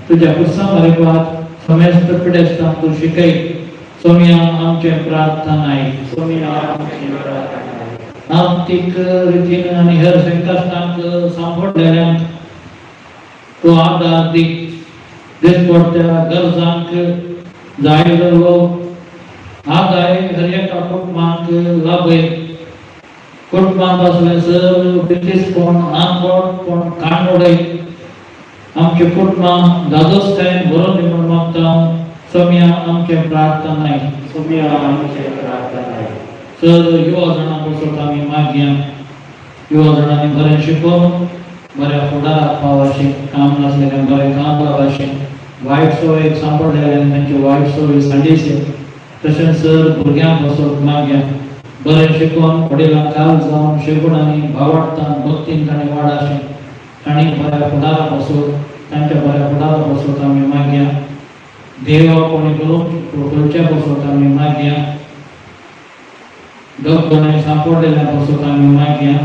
तुज्या पुरसा मारिपात समेस्त पिडेस्तांक तूं शिकय. सोम्या आमचें प्रार्थना. आर्थीक रितीन आनी हेर संकश्टांक सांपडलेल्यांक तूं आदार दी. दिसपडट्या गरजांक जाय जाल्लो आदार हर एका कुटुंबाक लाभय. कुटुंबांत आसलें सर ब्रिटीशपण आनबोटपण काणवडय. आमचे कुटुंबां दादोसकायेन भरून दी म्हूण मागता. सोम्या आमचें प्रार्थना. सर युवा जाणां पसून आमी मागया. युवा जाणांनी बरें शिकोवन बऱ्या फुडाराक पाव अशें, काम नासलेल्यांक बरें काम लाव अशें, वायट संवयेक सांपडलेल्यांक तांची वायट संवय सांडीचे. तशेंच सर भुरग्यां पासून मागया बरें शिकोवन वडिलां काल जावन शिकून भावार्थान भक्तीन तांणी वाड अशें, तांणी बऱ्या फुडारा पासून, तांच्या बऱ्या फुडारा पासून आमी मागया. देवा कोणी करूंक करच्या पासून आमी मागया. डॉक्टरांनी सांपडलेल्या पासून आमी मागया.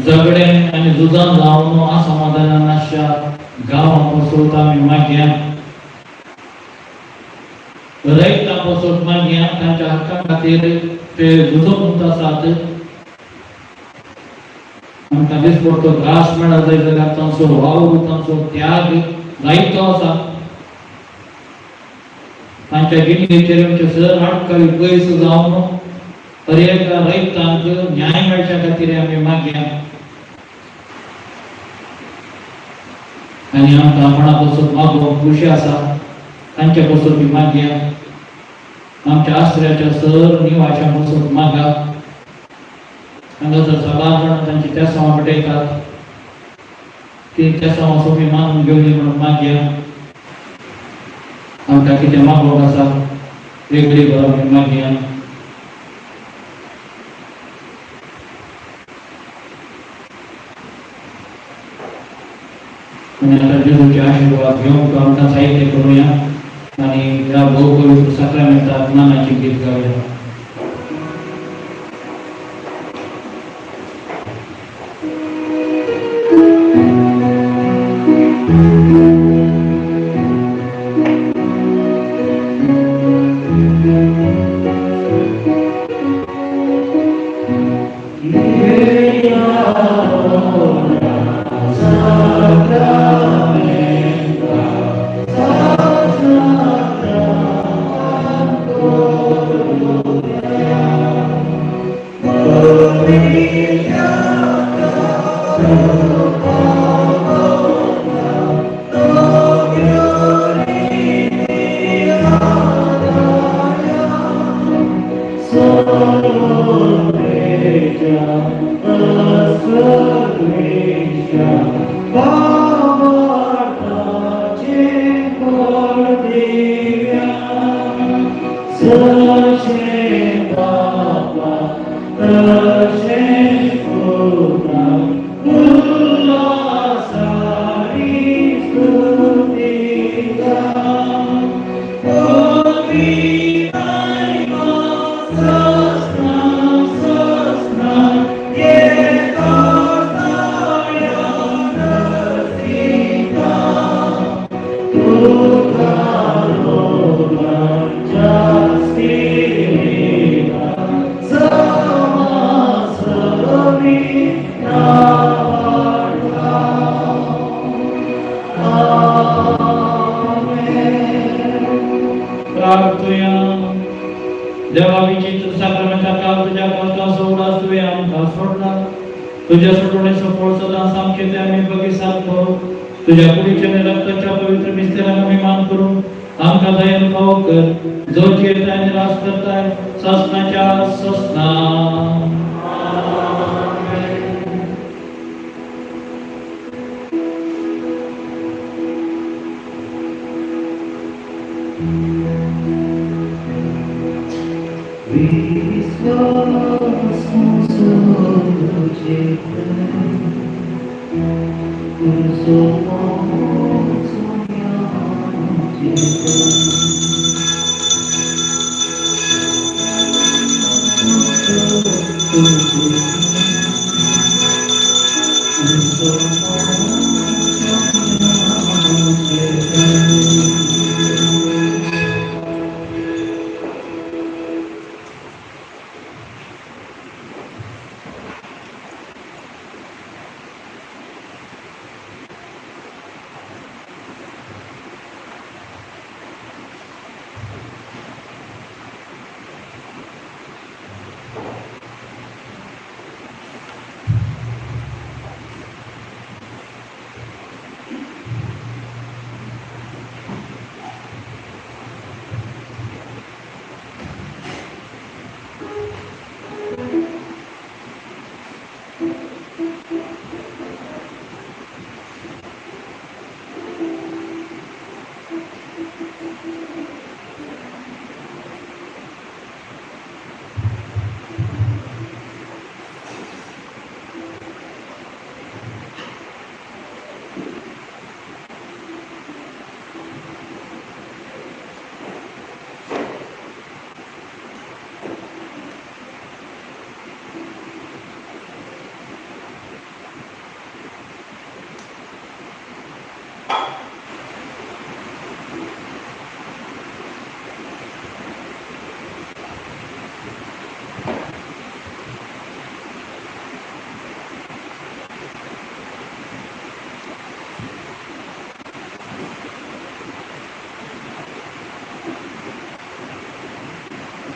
झगडे आनी झुजां जावन असमाधानान आसच्या गांवां पासून आमी मागया. रयतां पासून मागया. तांच्या हक्का खातीर ते झुजूंक आसात. आमकां दिसपडतो घास मेळत जाय जाल्यार तांचो वावर, तांचो त्याग जायतो आसा. तांच्या जिणेचेर आमचे सर आडखळी पयस जावन हर एका रयतांक न्याय मेळच्या खातीर आमी मागया. आनी आमकां कोणा पासून मागोवंक खुशी आसा तांच्या पासून बी मागया. आमच्या आसऱ्याच्या सर निवाशां पासून मागा. हांगासर साबार जाणां तांची तेसांवां पेटयतात. ती तेसांवां सोंपी मानून घेवनी म्हणून मागया. आमकां कितें मागोवंक आसा वेगळी बरो आमी मागया. आनी आतां जेजूचे आशिर्वाद घेवंक आमकां साहित्य करुया आनी ह्या भोव पवित्र साक्रामेंताक मानाचें गीत गावया. बापा तशेंच पुताक उल्हास आनी स्तुती जावं. पवित्र आत्मा सस्ना सस्ना एका ताळ्यान रसिता. तुका लोकांच्या स्पिरिता समासवी नावाडता. आमेन. प्रार्थुया. देवा विचित्र साक्रामेंता काल तुज्या कोस्ताचो उडास तुवें आमकां सोडला. तुज्या सुटवणेचो फळ सदां सामकें तें आमी बगीसान करूं. तुज्या कुडीच्या आनी रक्ताच्या पवित्र मिस्तेरांक आमी मान करूं. आमकां दयेन फावो कर, जो जियेताय आनी राज करताय ससनाच्या ससना. विश्वास तुझे तुझो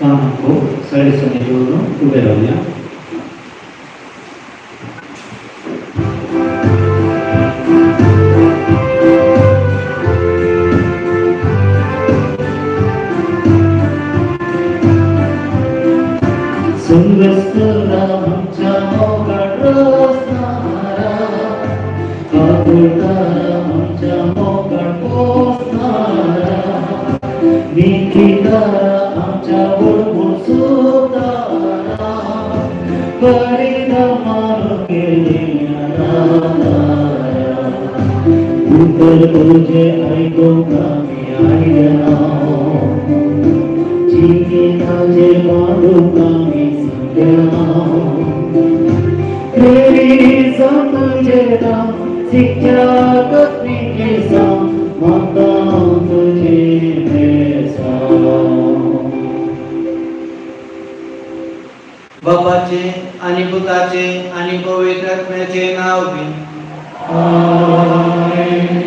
कामांको सगळे सगळे घेवन उबे रावया. सुंदर आमच्या मोगाळ रसणारा, काकुळतारा आमच्या मोगाळ पोसणारा, नितीतारा आमच्या बुडबुड सुतारा, परिधमान केली आराधारा. उतर तुझे आयकूंक आमी आयल्या, जिविताचेर मांडूंक आमी सगल्या. प्रेरित तुझे नाम, शिक्षा कथनीचे साम, माता तुझे बेसाम. बापाचे आणि पुताचे आणि पवित्र आत्म्याचे नाव बी.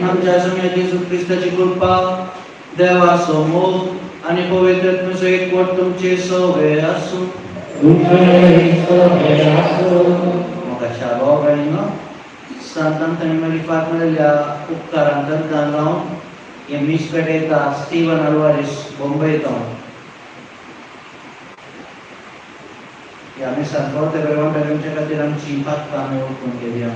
आमच्या स्वामी जेजू ख्रिस्ताची कृपा, देवाचो मोग आणि पवित्र आत्म्याचो एकवट तुमचे सवे आसूं. म्हाका भाव भयणींनो, संत अंतनी मरिफात मेळिल्ल्या उपकारांत दान लावन हे मीस पेटयता स्टीवन अल्वारीस बॉम्बे सावन. ह्या मिसान फावते तुमच्या खातीर आमची पातकां आमी ओळखून घेवया.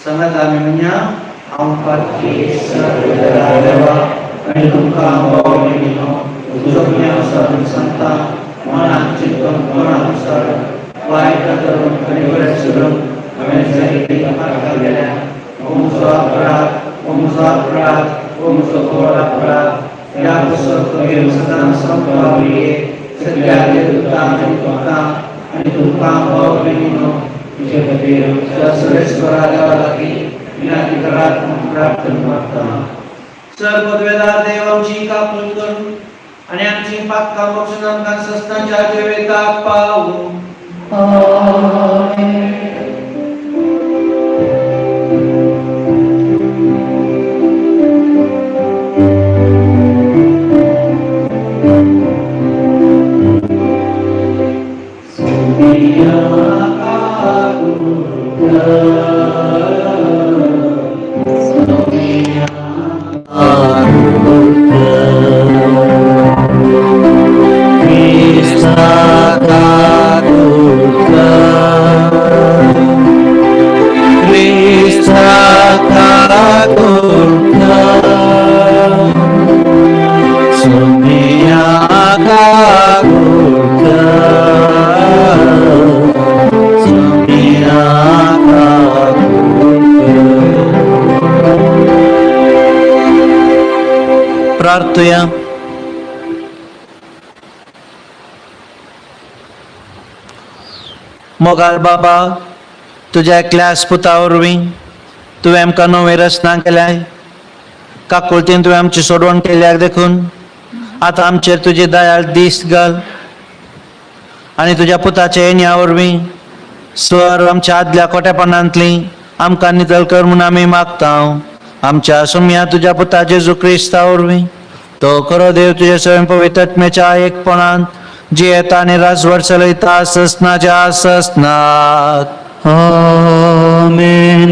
सांगात आमी म्हणया हांव पात्री देवा आनी तुमकां भाव भयणीनो म्हजो आसा म्हूण सांगता मनान चिंतून मनानुसार वायट करून आनी बरें सोडून हांवें जायतीं पातकां केल्या. हो म्हजो अपराध, हो म्हजो अपराध, हो म्हजो व्हड अपराध. ह्या पुस्तक सदां संपावली सगळ्या देवदूतांक आनी तुमकां आनी तुमकां भाव भयणीनो तुजे खातीर आमच्या सर्वेस्परा देवा लागीं विनंती करात म्हूण प्रार्थना मागता. सर पदवेदार देव आमची काकूट करून आनी आमची पातकां बक्षून आमकां सस्नाच्या जिविताक पावूं. प्रार्थुया. मोगाळ बाबा, तुज्या एकल्याच पुता वरवीं तुवें आमकां नवी रचना केल्याय. काकुळतीन तुवें आमची सोडवण केल्या देखून आतां आमचेर तुजी दयाळ दीस घाल आनी तुज्या पुताचे येण्या वरवीं स्वर आमच्या आदल्या कोटेपणांतली आमकां नितळ कर म्हूण आमी मागता. आमच्या सोम्या तुज्या पुता जेजू क्रिस्ता वरवीं तो खरो देव तुज्या स्वयं पवित्रत्मेच्या एकपणान जियेता आनी राजवट चलयता ससनाच्या ससनात. आमेन.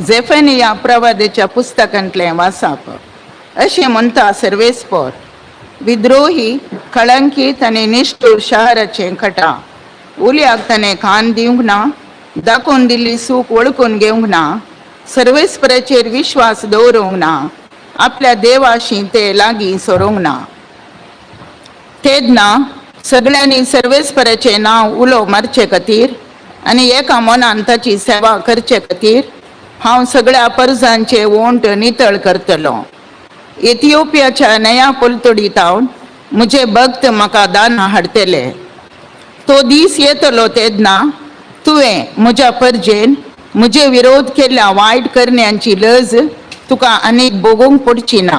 झेफनिया प्रवादेच्या पुस्तकांतलें वाचप. अशें म्हणटा सर्वेस्पोर, विद्रोही कळंकीत आनी निश्ठूर शहराचें कटा उलयाक ताणें कान दिवंक ना, दाखोवन दिल्ली सूख वळखून घेवंक ना, सर्वेस्पराचेर विश्वास दवरूंक ना, आपल्या देवाशी ते लागीं सरूंक ना. तेन्ना सगळ्यांनी सर्वेस्पराचें नांव उलो मारचे खातीर आनी एका मनान ताची सेवा करचे खातीर हांव सगळ्या परजांचे ओंठ नितळ करतलो. इथिओपियाच्या नया पलतडी तावन म्हजे भक्त म्हाका दानां हाडटले. तो दीस येतलो तेन्ना तुवें म्हज्या परजेन म्हजे विरोध केल्ल्या वायट करण्यांची लज तुका आनीक भोगूंक पडची ना.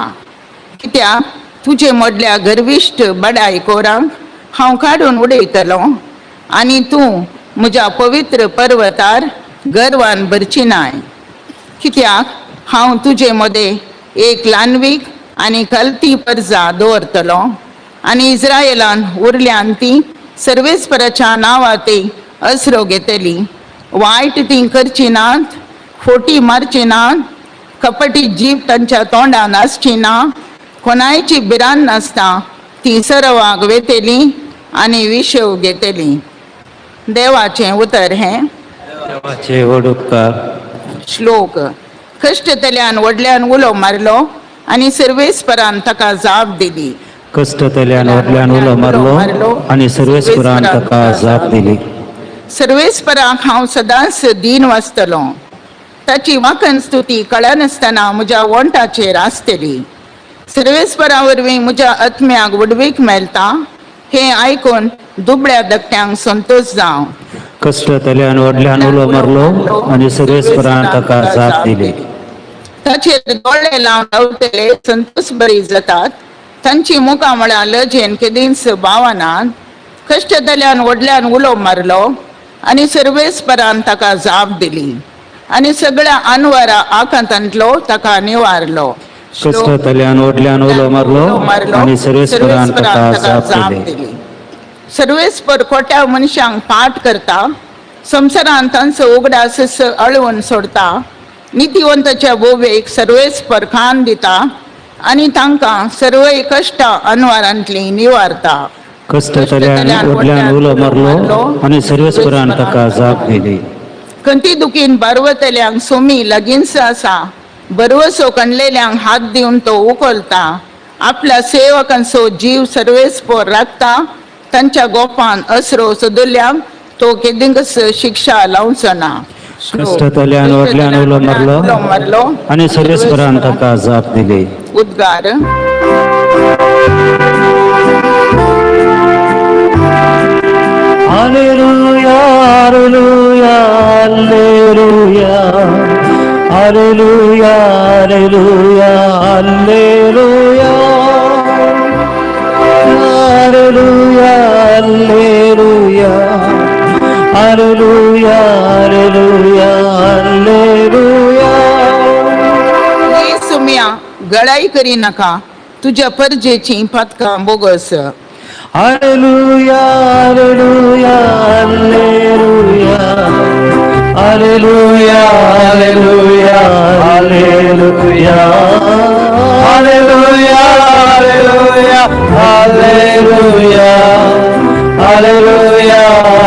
कित्याक तुजे मदल्या गर्विश्ट बडाय कोरांक हांव काडून उडयतलो आनी तूं म्हज्या पवित्र पर्वतार गर्वान भरची नाय. कित्याक हांव तुजे मदें एक ल्हानवीक आनी कलती परजा दवरतलो आनी इस्रायलान उरल्यान ती सर्वेस्पराच्या नांवा ती असरो घेतली. वायट ती करची नात, फोटी मारची नात, कपटी जीव तांच्या तोंडान आसची ना, कोणायची भिरांत नासता ती सरवाक वेतली आनी विशेव घेतली. देवाचें उतर हें. देवाचे व्हड उपकार. श्लोक. कश्टतल्यान व्हडल्यान उलो मारलो आनी सर्वेस्परान ताका जाप दिली. कश्टतल्यान व्हडल्यान उलो मारलो आनी सर्वेस्परान ताका जाप दिली. सर्वेस्पराक हांव सदांच दीन वाचतलो. ताची वाकन स्तुती कळनासतना म्हज्या वोंटाचेर आसतली. सर्वेस्परा वरवीं म्हज्या आत्म्याक व्हडवीक मेळटा हें आयकून दुबळ्या धकट्यांक संतोश जावं. कश्टतल्यान व्हडल्यान उलो मारलो आनी सर्वेस्परान ताका जाप दिली. ताचेर दोळे लावन रावतले संतोष बरी जातात. तांची मुखां म्हळ्यार लजेन केदींच बावनात. कश्टतल्यान व्हडल्यान उलो मारलो आनी सर्वेस्परान ताका जाप दिली आनी सगळ्या अनवरा आकांतांतलो ताका निवारलो. कश्टतल्यान व्हडल्यान उलो मारलो आनी सर्वेस्परान ताका जाप दिली. सर्वेस्पर खोट्या मनशांक पाठ करता, संवसारांत तांचो उगडास अळवून सोडता. नितिवंताच्या बोवेक सर्वेस्पर खान दिता, आनी तांकां सर्वय कश्टां अनवारांतलीं निवारता. कश्टतल्यान व्हडल्यान उलो मारलो आनी सर्वेस्परान ताका जाप दिली. खंती दुखीन बारवतल्यांक सोमी लागींच आसा, बरवसो कणलेल्यांक हात दिवन तो उखलता. आपल्या सेवकांचो जीव सर्वेस्पोर राखता, तांच्या गोपान असरो सोदल्यांक तो केदींकच शिक्षा लावचो ना. कश्टतल्यान व्हडल्यान उलो मारलो आनी सर्वेस्परान ताका जाप दिली. उद्गार. Alleluia, alleluia, alleluia, alleluia, alleluia, alleluia, alleluia, alleluia, alleluia, alleluia, alleluia. हे सुम्या, गळाई करी नाका, तुज्या परजेची पातकां bogus. Alleluia, alleluia, alleluia, alleluia, alleluia, alleluia, alleluia, alleluia, alleluia, alleluia,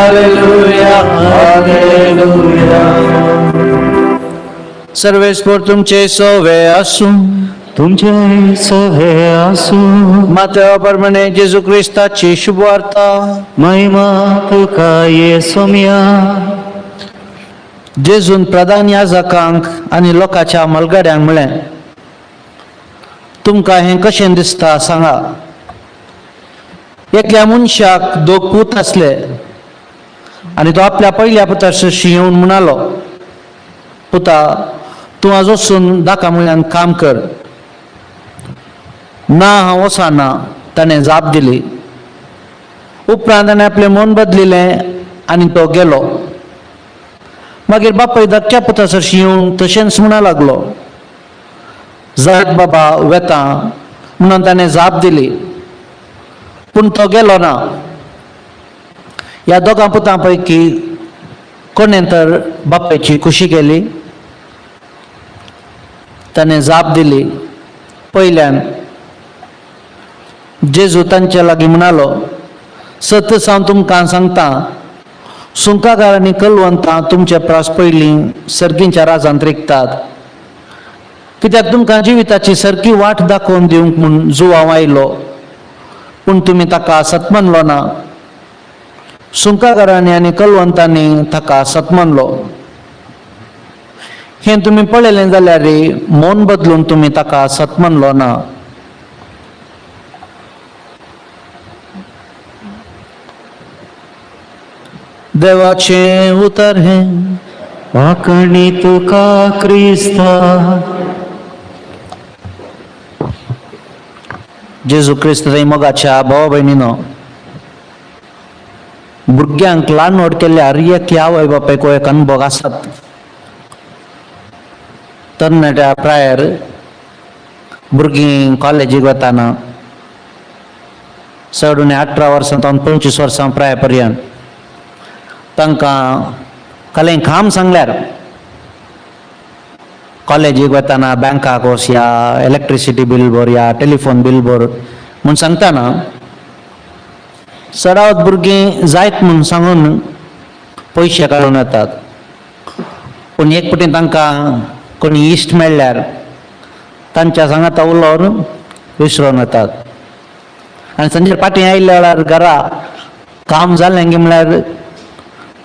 alleluia, alleluia. सर्वेस्पोर तुमचे सोवे आसूं. तुमचे सहे आसूं. मातेवा प्रमाणे जेजू क्रिस्ताची शुभवार्ता. महिमा तुका ये सोम्या. जेजून प्रधान याजकांक आनी लोकांच्या मलगड्यांक म्हळें, तुमकां हें कशें दिसता सांगा. एकल्या मनशाक दोग पूत आसले आनी तो आपल्या पयल्या पुता सरशी येवन म्हणालो, पुता, तूं आज वचून दाका मुळ्यान काम कर. ना, हांव वचना, ताणें जाप दिली. उपरांत ताणें आपलें मन बदलिलें आनी तो गेलो. मागीर बापूय धाकट्या पुता सरशी येवन तशेंच म्हणा लागलो. जायत बाबा, वेता, म्हणून ताणें जाप दिली, पूण तो गेलो ना. ह्या दोगां पुतां पैकी कोणें तर बापायची खुशी केली? ताणें जाप दिली, पयल्यान. जेजू तांच्या लागीं म्हणालो, सत हांव तुमकां सांगता, सुंकाकार आनी कलवंतां तुमचे प्रास पयलीं सर्गींच्या राजांत रिगतात. कित्याक तुमकां जिविताची सारकी वाट दाखोवन दिवंक म्हूण जुवांव आयलो, पूण तुमी ताका सतमनलो ना. सुंकाकारांनी आनी कलवंतांनी ताका सतमनलो. हें तुमी पळयलें जाल्यार मन बदलून तुमी ताका सतमनलो ना. देवाचें उतर हें. वाकणी तुका क्रिस्ता. जेजू क्रिस्त मोगाच्या भावा भयणीनो, भुरग्यांक ल्हान व्हड केल्ल्या हर एक आवय बापायक एक अनुभव आसात. तरणाट्या प्रायर भुरगीं कॉलेजीक वताना चड उणें 18 वर्सां तावन 25 वर्सां प्राय पर्यंत तांकां कलें काम सांगल्यार कॉलेजीक वतना बँकाक वचया, इलेक्ट्रिसिटी बील भरया, टेलिफोन बील भर म्हूण सांगतना चडावत भुरगीं जायत म्हूण सांगून पयशे काडून येतात. पूण एक फावटी तांकां कोणी इश्ट मेळ्ळ्यार तांच्या सांगाता उलोवन विसरोन वतात आनी सांजेर फाटीं आयिल्ल्या वेळार घरा काम जालें गी म्हळ्यार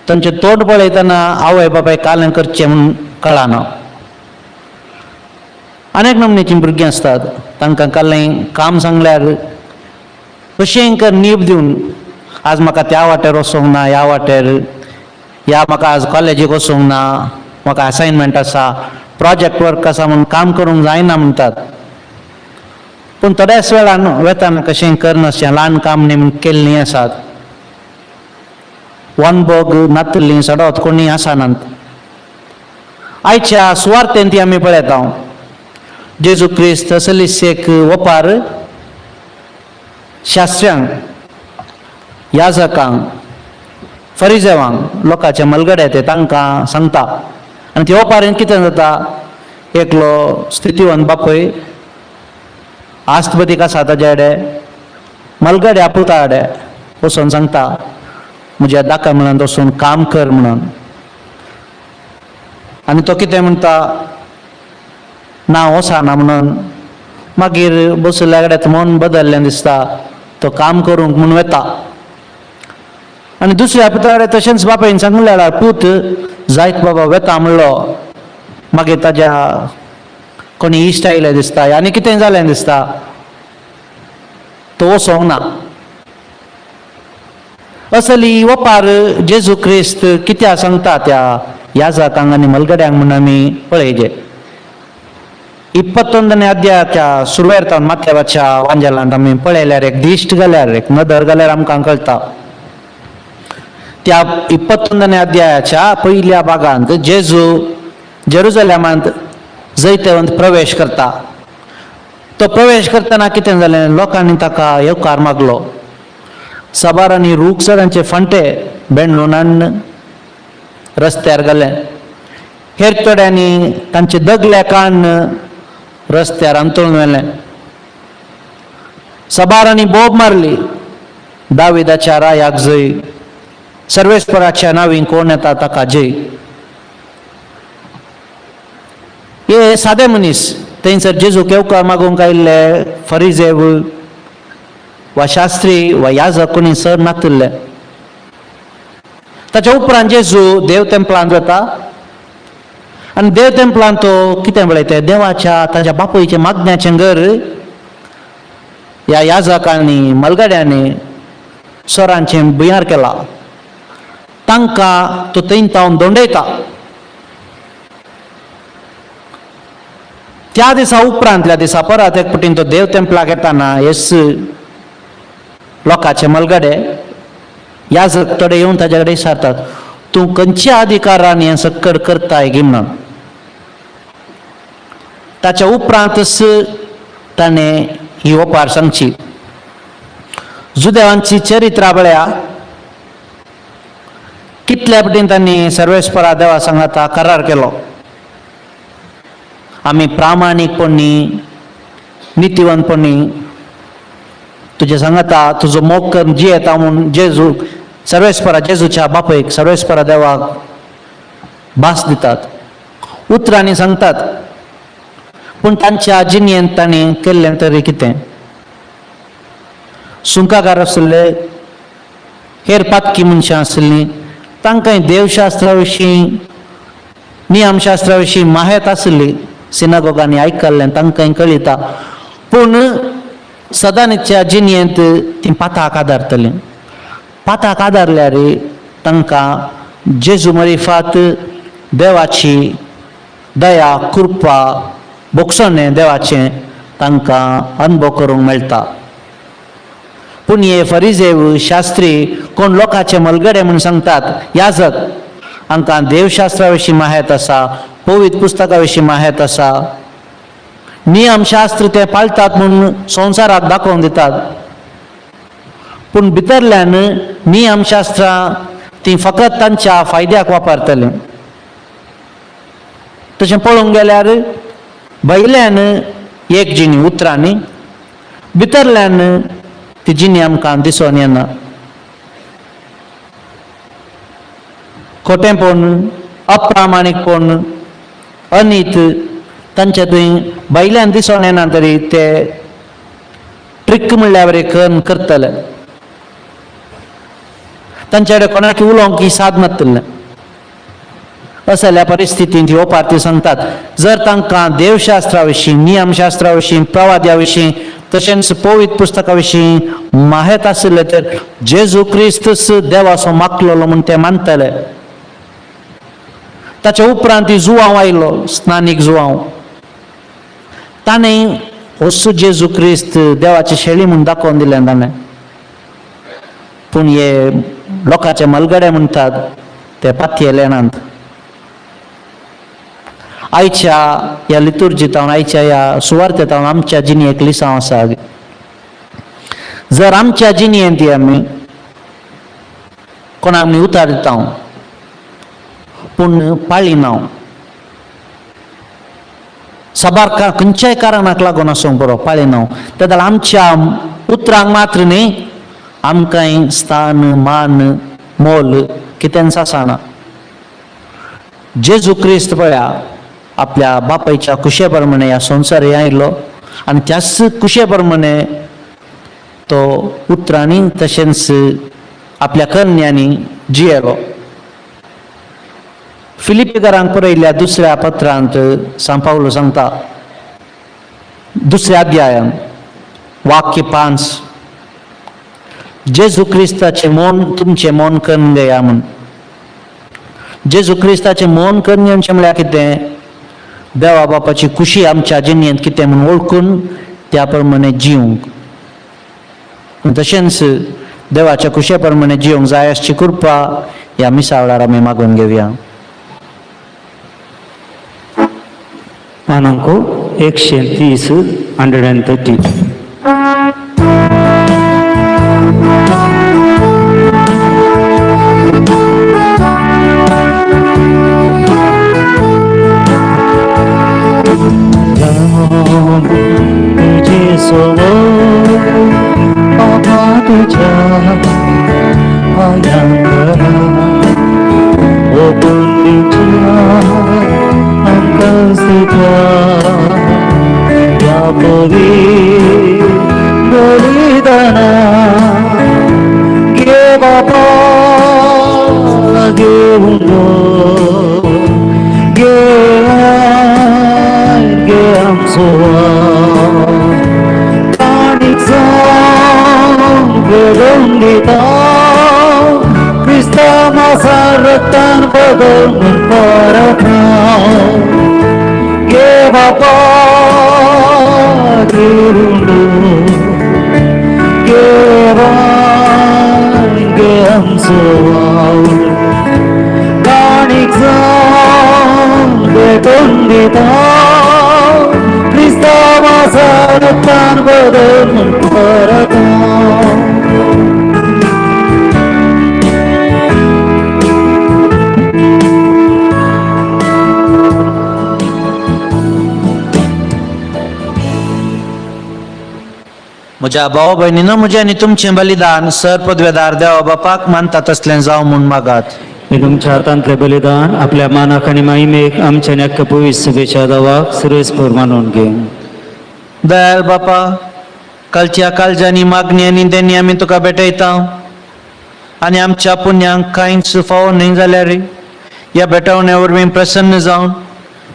तांचें तोंड पळयतना आवय बापाय कालें करचें म्हूण कळना. अनेक नमनेचीं भुरगीं आसतात, तांकां कालें काम सांगल्यार कशेंय कर नीब दिवन आज म्हाका त्या वाटेर वचोंक ना, ह्या वाटेर, ह्या म्हाका आज कॉलेजीक वचोंक ना, म्हाका असायनमेंट आसा, प्रोजेक्ट वर्क आसा म्हूण काम करूंक जायना म्हणटात. पूण थोड्याच वेळान वेताना कशें करनाशें ल्हान काम न्ही म्हूण केल्लीं आसात. वन बोग नातल्लीं चडत कोणी आसनात. आयच्या सुवार्थेन ती आमी पळयता. जेजू क्रिस्त असलीच एक ओपार शास्त्र्यांक, याजकांक, फरिजेवांक, लोकांचे मलगडे ते तांकां सांगता. आनी ते ओपारेन कितें जाता, एकलो स्थितीवंत बापूय आस्त बदीक आसा ताज्या कडेन मलगड्या पुता कडेन वचून सांगता म्हज्या दाका म्हणून वचून काम कर म्हणून. आनी तो कितें म्हणटा, ना वचना म्हणून. मागीर बशिल्ल्या कडेन मन बदल्लें दिसता, तो काम करूंक म्हूण वता. आनी दुसऱ्या पुता कडेन तशेंच बापायन सांगलें, पूत जायत बाबा वेता म्हणलो. मागीर ताज्या कोणी इश्ट आयले दिसता आनी कितें जालें दिसता, तो वचोंक ना. असली ओपार जेजू क्रिस्त कित्याक सांगता त्या याजकांक आनी मलगड्यांक म्हूण आमी पळयजे. 21ನೇ अध्यायाच्या सुरवेर तावन माथ्यावाच्या वांजेलांत आमी पळयल्यार एक दिश्ट घाल्यार एक नदर घाल्यार आमकां कळटा. त्या 21ನೇ अध्यायाच्या पयल्या भागांत जेजू जेरुजलेमांत जैतवंत प्रवेश करता. तो प्रवेश करतना कितें जालें, लोकांनी ताका येवकार मागलो. साबारांनी रूख सरांचे फांटे बेणून हाडून रस्त्यार घाले. हेर थोड्यांनी तांचे दगले काडून रस्त्यार अंतळून व्हेलें. साबारांनी बोब मारली, दाविदाच्या रायाक जय, सर्वेस्पराच्या नांवी कोण येता ताका जय. हे सादे मनीस थंयसर जेजूक येवकार मागूंक आयिल्ले फरिजेव वा शास्त्री वा याजक कोणी सर नातिल्ले. ताच्या उपरांत जेजू देव तेंपलांत वता आनी देव तेंपलांत तो कितें पळयता, देवाच्या ताच्या बापूयचें मागण्याचें घर ह्या याजकांनी मलगड्यांनी सोरांचें भुंयार केला. तांकां तो थंय तावन दोंडयता. त्या दिसा उपरांतल्या दिसा परत एक पटीन तो देव तेंपलाक येताना येस लोकांचे मलगडे याजक थोडे येवन ताज्या कडेन विचारतात, तूं खंयच्या अधिकारान हें सक्कड करताय गी म्हणून. ताच्या उपरांतच ताणें ही ओपार सांगची. जुदेवांची चरित्रा पळया, कितल्या पटीन तांणी सर्वेस्परा देवा सांगाता करार केलो, आमी प्रामाणीकपणी नितीवंतपणी तुजे सांगाता तुजो मोग करून जियेता म्हूण जेजू सर्वेस्परा जेजूच्या बापयक सर्वेस्परा देवाक भास दितात, उतरांनी सांगतात. पूण तांच्या जिणेंत तांणी केल्लें तरी कितें, सुंकाकार आशिल्ले, हेर पातकी मनशां आशिल्लीं, तांकां देवशास्त्रा विशीं नियमशास्त्रा विशीं माहेत आशिल्ली, सिनागोगांनी आयकल्लें तांकां कळिता. पूण सदांच्या जिणेंत तीं पाताक आदारतलीं. पाताक आदारल्यार तांकां जेजू मरिफात देवाची दया कृपा भोगसणें देवाचें तांकां अनुभव करूंक मेळटा. पूण हे फरिजेव शास्त्री कोण लोकांचे मलगडे म्हूण सांगतात, याजक हांकां देवशास्त्रा विशीं माहेत आसा, पवित्र पुस्तका विशीं माहेत आसा, नियमशास्त्र ते पाळटात म्हूण संवसाराक दाखोवन दितात. पूण भितरल्यान नियमशास्त्रां ती फकत तांच्या फायद्याक वापरतली. तशें पळोवंक गेल्यार भायल्यान एक जिणी उतरांनी, भितरल्यान ती जिणी आमकां दिसून येना. खोटेंपण, अप्रामाणीकपण, अनीत तांच्या थंय भायल्यान दिसून येना तरी ते ट्रिक म्हणल्यार बरें करून करतले. तांच्या कडेन कोणाक उलोवंक ही साद नातिल्लें. असल्या परिस्थितींत ह्यो पार्टी सांगतात, जर तांकां देवशास्त्रा विशीं, नियमशास्त्रा विशीं, प्रवाद्या विशीं तशेंच पवित्र पुस्तका विशीं माहेत आशिल्लें तर जेजू क्रिस्तूच देवाचो मागलेलो म्हूण ते मानतले. ताच्या उपरांत जुवांव आयलो, स्नानीक जुवांव, ताणें होसू जेजू क्रिस्त देवाची शेळी म्हूण दाखोवन दिलें ताणें. पूण हे लोकांचे मलगडे म्हणटात ते पातयेले नात. आयच्या ह्या लितुर्जितावन, आयच्या ह्या सुवार्तेतावन आमच्या जिणेक लिसांव आसा. जर आमच्या जिणेंत आमी कोणाक आमी उतार दिता पूण पाळिना, साबार खंयच्याय कारणाक लागून आसूंक बरो पाळिना तेन्ना आमच्या उतरांक मात्र न्ही आमकांय स्थान मान मोल कितेंच आसना. जेजू क्रिस्त पळया आपल्या बापायच्या कुशे प्रमाणे ह्या संवसार आयलो आनी त्याच कुशे प्रमाणे तो उतरांनी तशेंच आपल्या कन्यांनी जियेलो. फिलिपीकरांक बरयल्ल्या दुसऱ्या पत्रांत सांव पावलो सांगता, दुसऱ्या अध्यायान वाक्य 5, जेजू क्रिस्ताचें मन तुमचें मन करून घेया म्हूण. जेजू क्रिस्ताचें मन करून घेवचें म्हळ्यार कितें? देवा बापाची खुशी आमच्या जिणेंत कितें म्हूण वळखून त्या प्रमाणे जिवंक, तशेंच देवाच्या खुशे प्रमाणे जिवंक जाय आसची कृपा ह्या मिसा वेळार आमी मागून घेवया. मानांको 130 130. तुझे सोबत बाबा तुझ्या पायांकरा ओपून दिवच्या आमकां तुझ्या या पवित्र बलिदाना घे बाबा घेऊन घे घे आमचो घडोवन दिता क्रिस्ता मासा रक्तान बदलून परत घे बापा घेऊन घे घे आमचो काणीक जावन भेटून दिता क्रिस्ता मासा रक्तान बदलून परत. म्हज्या भाव भयणीनो, म्हजें आनी तुमचें बलिदान सर पदवेदार देवा बापाक मानता तसलें जावं म्हूण मागात. मी तुमच्या हातांतलें बलिदान आपल्या मानाक आनी महिमेक आमच्या आनी पवित्र सभेच्या दावाक सुरेसपूर मानून घे. दयाळ बापा, कालच्या कालजांनी मागणी आनी देणी आमी तुका भेटयता आनी आमच्या पुण्यांक कांयच फावो न्हय जाल्यार ह्या भेटवण्या वरवीं प्रसन्न जावन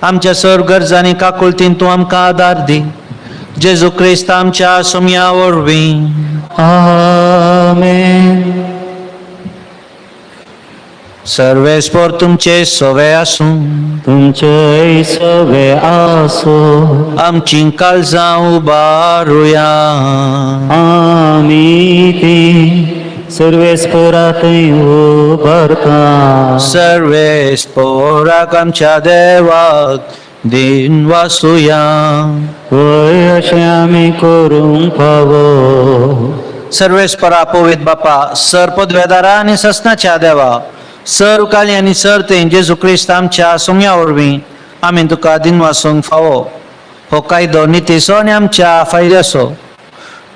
आमच्या सर गरजांनी काकुळतीन तूं आमकां आदार दी. जेजू क्रिस्त आमच्या सोम्या वरवीं. आमेन. सर्वेस्पोर तुमचे सवे आसूं. तुमचे सवे आसो. आमची काळजां उबारुया. आमी ती सर्वेस्पोरातय उबारता. सर्वेस्पोराक आमच्या देवाक दिन वासुया. वय अशें आमी करूंक फावो. सर्वेस्परा पवित्र बापा, सर पदवेदारा आनी ससनाच्या देवा, सर काली आनी सर ते जेजू क्रिस्त आमच्या सोम्या वरवीं आमी तुका दिनवासूंक फावो. हो कायदो नितीचो आनी आमच्या फायद्याचो.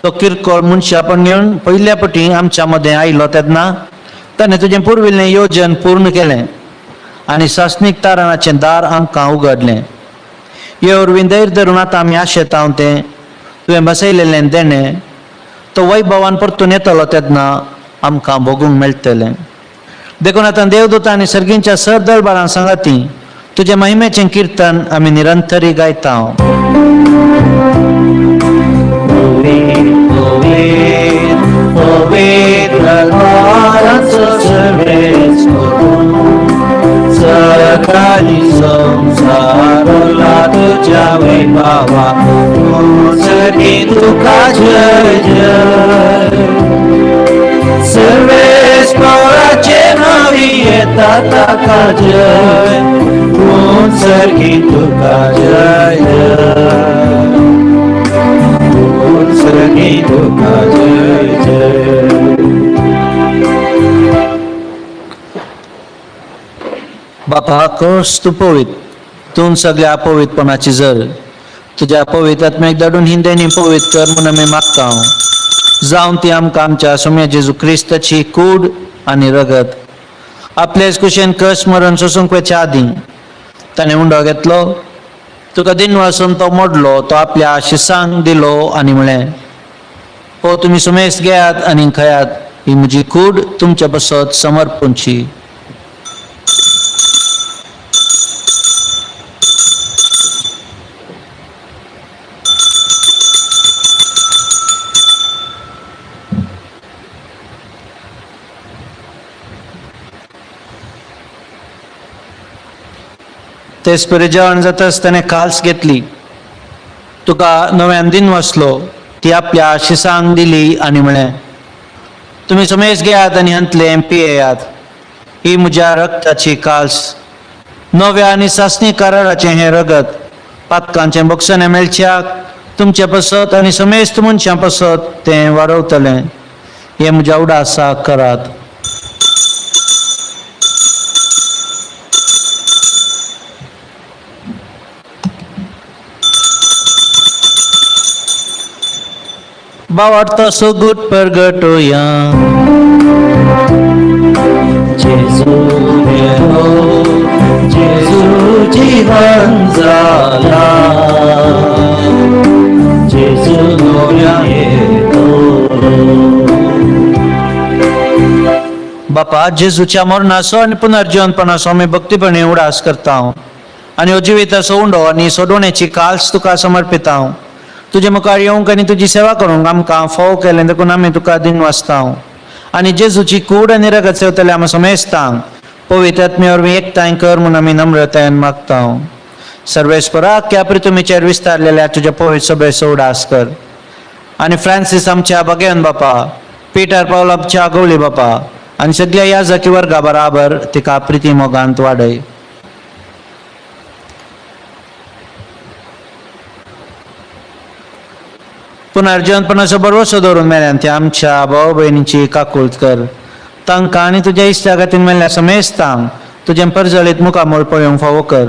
तो किरकोळ मनशापण घेवन पयल्या पटी आमच्या मदें आयलो तेन्ना ताणें तुजें पुर्विल्लें योजन पूर्ण केलें आनी सासणीक तारणाचें दार आमकां उगडलें. हे वरवीं धैर्य धरून आतां आमी आशेता तें तुवें बसयलेलें देणें तो वैभवान परतून येतलो तेन्ना आमकां भोगूंक मेळटलें. देखून आतां देवदूत आनी सर्गींच्या सर दळबारां सांगाती तुजें महिमेचें किर्तन आमी निरंतरी गायता. सकाळी संसारला तुझ्या वैभवा तूच तुका जय जय. सर्वेस्पराचे नावी येता ताका जय, तूच तुका जय जय, तूच तुका जय जय. बापा कोस तूं पवित्र, तूं सगळ्या पवित्रपणाची जर तुज्या पवित्र आत्म्याक धाडून हिंदेनी पवित्र कर म्हूण आमी मागता. जावन ती आमकां आमच्या सोम्या जेजू क्रिस्ताची कूड आनी रगत आपलेच कुशेन कस मरण सोसूंक वचच्या आदीं ताणें उंडो घेतलो, तुका दिनवासून तो मोडलो, तो आपल्या शिसांक दिलो आनी म्हळें, हो तुमी सुमेस घेयात आनी खयात, ही म्हजी कूड तुमच्या पासत समर्पूंची. तेच परी जेवण जाताच ताणें काल्स घेतली, तुका नव्यान दिन वाचलो, ती आपल्या शिसांक दिली आनी म्हळें, तुमी समेज घेयात आनी हांतलें पियेयात, ही म्हज्या रक्ताची काल्स, नव्या आनी सासणी कराराचें हें रगत पातकांचें बक्षणें मेळच्याक तुमचे पासत आनी समेस्त मनशां पासत तें वाडवतलें. हें म्हज्या उडासाक करात. बावार्थ सुगूट परगटोया. जेजू मेलो, जेजू जीवन जाला, जेजू नव्या येतलो. बापा, जेजूच्या मरणाचो आनी पुनर्जीवनपणाचो आमी भक्तीपणे उडास करता आनी हो जिविताचो उंडो आनी सोडवण्याची काल्स तुका समर्पिता. तुजे मुखार येवंक आनी तुजी सेवा करूंक आमकां फोव केलें देखून आमी तुका दिन वाचता आनी जेजूची कूड आनी रगत सेवतले आमी समेस्तांक पवित्र आत्म्या वरवीं एकठांय कर म्हूण आमी नम्रतायेन मागता. सर्वेस्पराक ह्या पृथ्वीचेर विस्तारलेल्या तुज्या पवित्र सभेचो उडास कर आनी फ्रांसीस आमच्या बगेन बापा, पिटर पावल आमच्या गवळी बापा आनी सगळ्या याजकी वर्गा बराबर तिका प्रिती मोगांत वाडय. पुनर्जीवनपणाचो भरवसो दवरून मेल्यान ते आमच्या भाव भयणीची काकूळत कर. तांकां आनी तुज्या इश्टा खातीर मेल्ल्या समेस्तांक तुजें परजळीत मुखामळ पळोवंक फावो कर.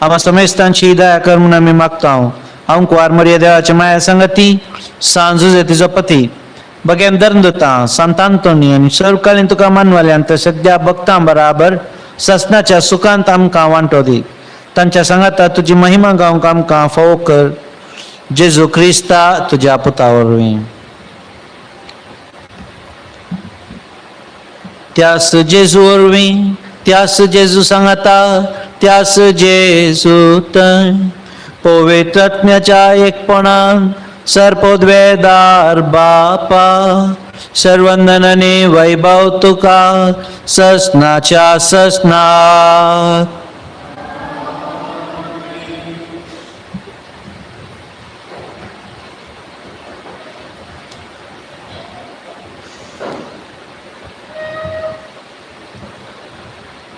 आमा समेस्तांची दया कर म्हूण आमी मागता. हांव कुवार मरिया देवाच्या माया संगती सांजुजे तिजो पती बगेन दर्दता सांतांतोनी आनी सर्वकालीन तुका मानवाल्यान तर सद्या भक्तां बराबर ससनाच्या सुखांत आमकां वांटो दी. तांच्या सांगाता तुजी महिमा गावंक आमकां फावो कर. जेजू क्रिस्ता तुज्या पुता वरवीं. त्यास जेजू वरवीं, त्यास जेजू सांगाता, त्यास जेजू तय पवित्र आत्म्याच्या एकपणान सर्पोद्वेदार बापा सर्वंदनाने वैभव तुका ससनाच्या ससनात.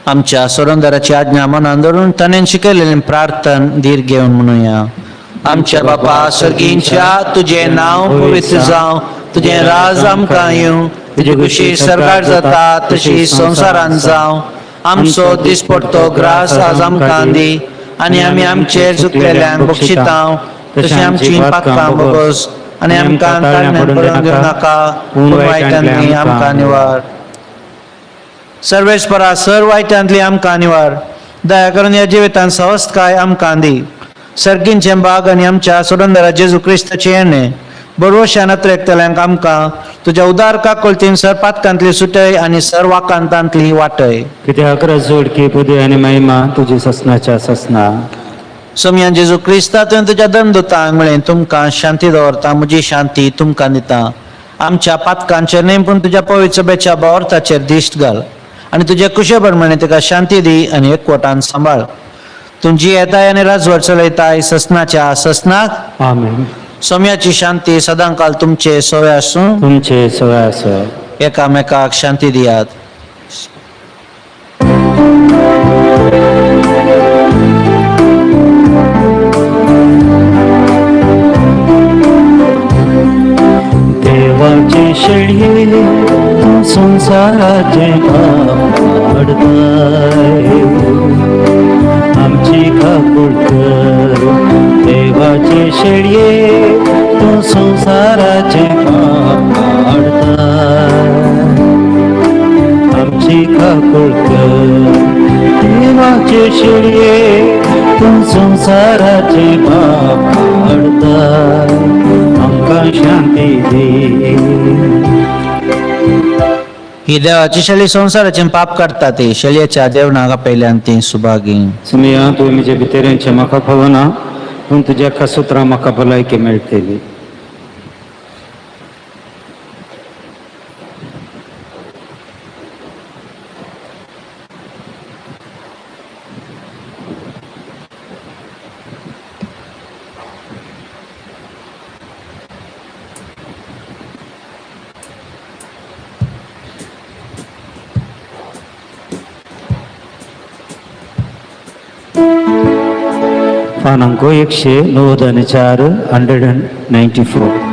आमच्या सोरंदराची आज्ञा मनान धरून ताणें शिकयलेलें प्रार्थन धीर घेवन म्हणुया. आमच्या बापा सर्गींच्या, तुजें नांव पवित्र जावं, तुजें राज आमकां येवं, तुजी खुशी सरकार जाता तशी संवसारान जावं. आमचो दिसपडतो ग्रास आज आमकां दी आनी आमी आमचेर चुकलेल्यांक बक्षितांव तशें आमची पातकां बोगस आनी आमकां ताळण्यान पडून घेवं नाका, पूण वायटांतली आमकां निवार. सर्वेस्परा सर वायटांतली आमकां निवार. दया करून ह्या जिवितांत सवस्तकाय आमकां दी. सर्गींचें बाग आनी आमच्या सोडंदरा जेजू क्रिस्ताचें येणें बरोवशान अत्रेकतल्यांक आमकां तुज्या उदार काकुळतीन सर पातकांतली सुटय आनी सर वाकांतांतली वाटय. कित्याक जोडकी पदवी आनी महिमा तुजी ससनाच्या ससना. सोमयान जेजू क्रिस्ता तुवें तुज्या दंदुतांक म्हळें, तुमकां शांती दवरता, म्हजी शांती तुमकां दिता. आमच्या पातकांचेर न्हय पूण तुज्या पवित्र सभेच्या भावार्थाचेर दिश्ट घाल आनी तुज्या कुशे प्रमाणे तुका शांती दी आनी एकवटान सांबाळ. तुमची येताय आनी राजवट चलयताय ससनाच्या ससनाक. आमेन. सोम्याची शांती सदांकाल तुमचे सोय आसूं. तुमचे सवय आसो. एकामेकाक शांती दियात. देवाचे शेळये तूं संवसाराचें पाप हाडताय, आमची काकूळ कर. देवाचे शेळये तूं संवसाराचें पाप काडटा, आमची काकूळ कर। देवाचे शेळये तूं संवसाराचें पाप काडटा, आमकां शांती दी। ही देवाची शेळी संवसाराचें पाप काडटा ती शेळयेच्या देवनाक आपयल्यान ती सुभागी। सुमिया, तुवें म्हज्या भितरेंचें म्हाका खबरना, पूण तुज्या खासुत्रां म्हाका भलायकी मेळटली। पानांको 194, 194।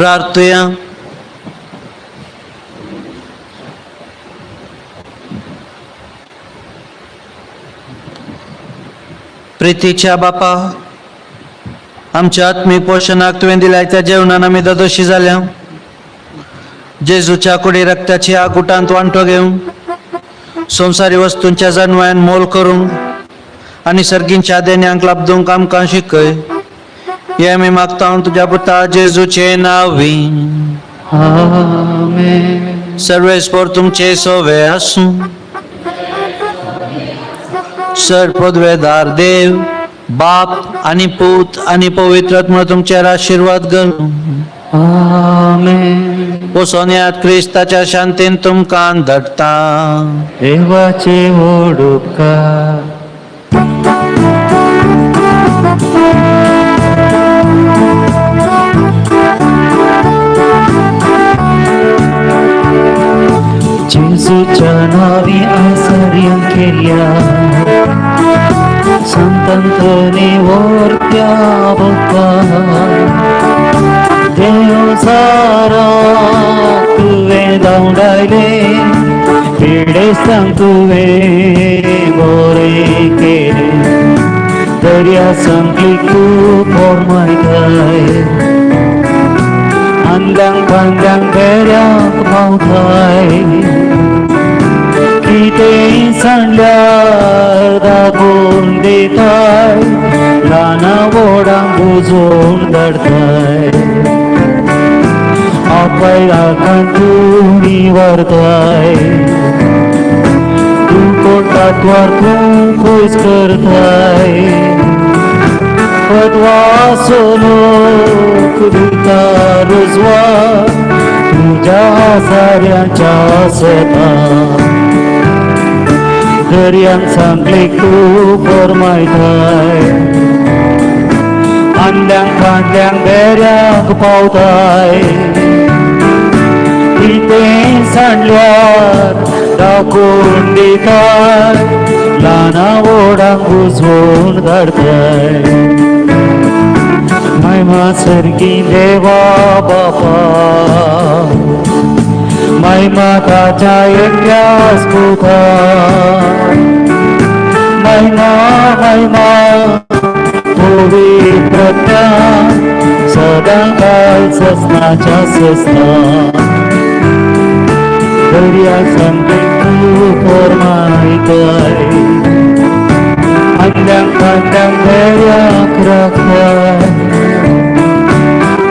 प्रार्थुया. प्रितीच्या बापा, आमच्या आत्मीक पोशणाक तुवें दिल्या त्या जेवणान आमी ददोशी जाल्या. जेजूच्या कुडी रक्ताची ह्या गुटांत वांटो घेवन संवसारी वस्तूंच्या जनवायान मोल करूंक आनी सर्गींच्या देण्यांक लाबदूंक आमकां शिकय. हे आमी मागता तुज्या पुता जेजूचे नांवी. आमेन. सर्वेस्पोर तुमचे सोवे आसूं. सर पदवेदार देव बाप आनी पूत आनी पवित्र आत्मा तुमचेर आशिर्वाद घालूं. आमेन. वचोन येयात, क्रिस्ताच्या शांतीन तुमकां धाडटा. देवाचे व्हड उपकार. जेजूच्या नावी आसर्य केल्या संतांतनी वरत्या बापा, देव सारा तुवें धांवडायले, पिडेस्तांक तुवें बरें केलें, दर्या संकली तूं फॉर्मायताय, आंद्यांक पांद्यांक बेऱ्याक पावताय, कितें सांडल्यार दाखोवन दिताय, ल्हाना व्हडांक बुजोवन धाडताय, आपयलाकान तूं निवारताय, तूं कोटात्वार तूं पयस करताय, पदवासो लोक दिता रुजवा तुज्या साऱ्यांच्या सेता, दर्यान सांगले तूं फरमायताय, आंद्यांक पांद्यांक बेऱ्यांक पावताय, कितें सांडल्यार दाखोवन दिताय, ल्हाना व्हडांक बुजोवन धाडताय, महिमा सर्गी देवा बापा, महिमा ताच्या एकल्याच पुता, महिमा महिमा पवित्रता सदां काल ससनाच्या ससना, दर्या सांगले तूं फरमायताय, आंद्यांक पांद्यांक बेऱ्याक राखताय,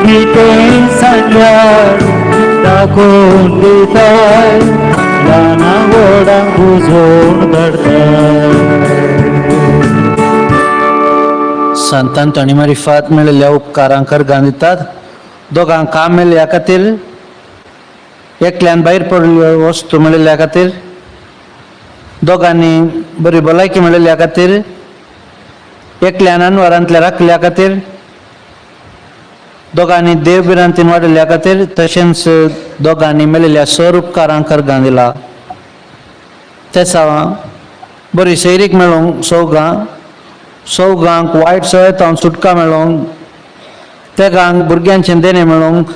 कितें सांडल्यार दाखोवन दिताय, ल्हाना व्हडांक बुजोवन धाडताय. संतान आनी मारिफात मेळिल्ल्या उपकारांक अर्गां दितात. दोगांक काम मेळिल्ल्या खातीर, एकल्यान भायर पडिल्ल्यो वस्तू मेळिल्ल्या खातीर, दोगांनी बरी भलायकी मेळिल्ल्या खातीर, एकल्यान अनवरांतल्या राखल्या खातीर, दोगांनी देव भिरांतीन वाडिल्ल्या खातीर, तशेंच दोगांनी मेळिल्ल्या सर उपकारांक अर्गां दिला. तेसांव बरी सैरीक मेळोंक सौगां, सौगांक वायट सवयतावन सुटका मेळोंक, तेगांक भुरग्यांचें देणें मेळोंक,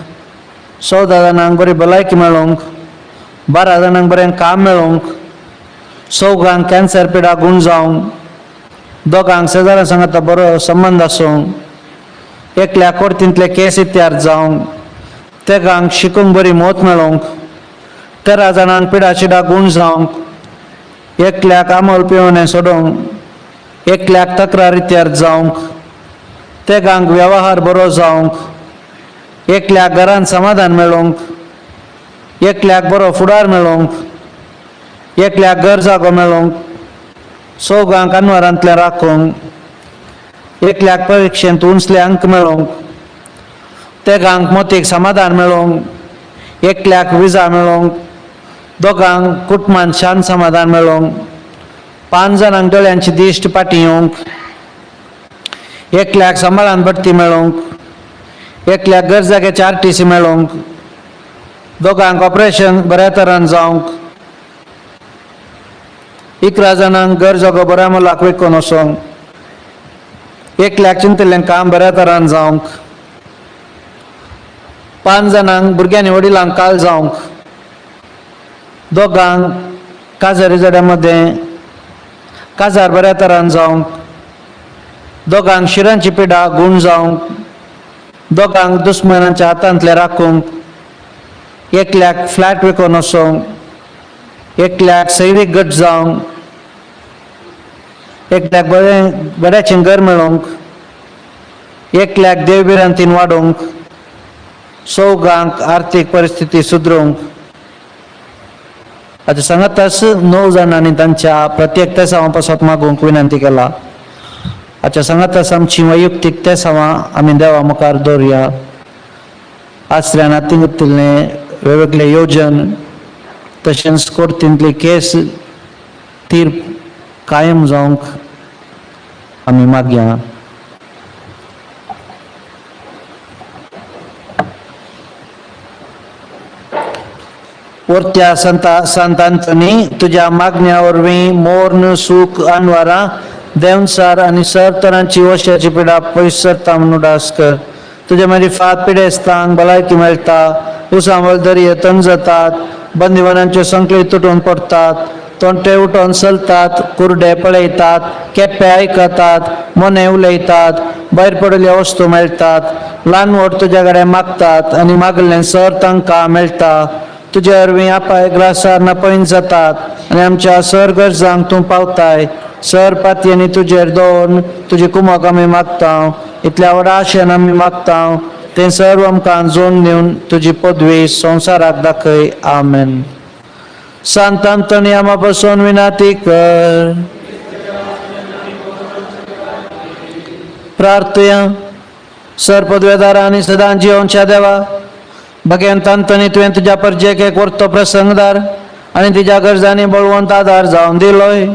14 जाणांक बरी भलायकी मेळोंक, 12 जाणांक बरें काम मेळोंक, चौगांक कॅन्सर पिडा गूण जावंक, दोगांक शेजाऱ्यां सांगाता बरो संबंद आसूंक, एकल्या कोर्तींतले केस इत्यार जावंक, तेगांक शिकूंक बरी मोत मेळोंक, 13 जाणांक पिडा शिडा गूण जावंक, एकल्याक आमोल पिवणें सोडोवंक, एकल्याक तक्रार इत्यार जावंक, तेगांक वेव्हार बरो जावंक, एकल्याक घरांत समाधान मेळोंक, एकल्याक बरो फुडार मेळोंक, एकल्याक घर जागो मेळोंक, चौगांक अनवरांतलें राखूंक, एकल्याक परिक्षेंत उंचले अंक मेळोंक, तेगांक मोतीक समाधान मेळोंक, एकल्याक विजा मेळोंक, दोगांक कुटुंबांत शांत समाधान मेळोंक, 5 जाणांक दोळ्यांची दिश्ट पाटी येवंक, एकल्याक सांबाळान बडती मेळोंक, एकल्याक घर जाग्याची आर टी सी मेळोंक, दोगांक ऑपरेशन बऱ्या तरान जावंक, 11 जाणांक घर जागो बऱ्या मोलाक विकून वचोंक, एकल्याक चिंतिल्लें काम बऱ्या तरान जावंक, 5 जाणांक भुरग्यांनी वडिलांक काल जावंक, दोगांक काजारी जोड्या मदें काजार बऱ्या तरान जावंक, दोगांक शिरांची पिडा गूण जावंक, दोगांक दुस्मनाच्या हातांतले राखूंक, एकल्याक फ्लॅट विकून वचोंक, एकल्याक सैरीक गट जावंक, एकल्याक बरें बऱ्याचें घर मेळोवंक, एकल्याक देवभिरांतीन वाडोवंक, चौगांक आर्थीक परिस्थिती सुदरोवंक। आतां सांगाताच 9 जाणांनी तांच्या प्रत्येक तेसांवां पासत मागूंक विनंती केला। आतां सांगाताच आमची वैयक्तीक तेसांवां आमी देवा मुखार दवरुया। आसऱ्या नातींगतिल्लें वेगवेगळे योजन तशेंच कोर्तींतली केस तीर्प कायम जावंक आमी मागया। वरत्या संता संत अंतनी तुज्या मागण्या वरवीं मोर्न सूख अनवारां देवसार आनी सर तरांची वशाची पिडा पयस सरता म्हणून उडास कर। तुज्या मागीर फात पिडेस्तांक भलायकी मेळटा, उसांवल दर्ये तण जातात, बंदिवानांच्यो संकळी तुटून पडटात, तोंटे उठोन चलतात, कुरडे पळयतात, केप्पे आयकतात, मोने उलयतात, भायर पडिल्ल्यो वस्तू मेळटात, ल्हान व्हड तुज्या कडेन मागतात आनी मागल्लें सर तांकां मेळटा। तुज्या वरवीं आपाय ग्रासार नपयन जातात आनी आमच्या सर गरजांक तूं पावताय। सर पातयेनी तुजेर दवरून तुजी कुमक आमी मागता, इतल्या व्हडा आशेन आमी मागता तें सर्व आमकां जोड दिवन तुजी पदवी संवसाराक दाखय। आमेन। संत अंतोनी आमा पसून विनंती कर। प्रार्थया। सर पदवेदारा आनी सदां जिवनच्या देवा, भगवंत अंतोनी तुवें तुज्या परजेक एक वर्तो प्रसंगदार आनी तिज्या गरजांनी बळवंत आदार जावन दिलोय।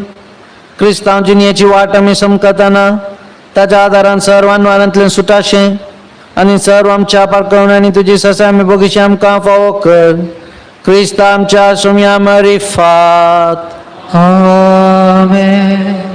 क्रिस्तांव जिणेची वाट आमी समकतना ताच्या आदारान सर्व अनवारांतल्यान सुटाशें आनी सर्व आमच्या पारकवणांनी तुजी ससाय आमी बगीचे आमकां फावो कर। क्रिस्त आमच्या सुम्या मरिफात। आमेन।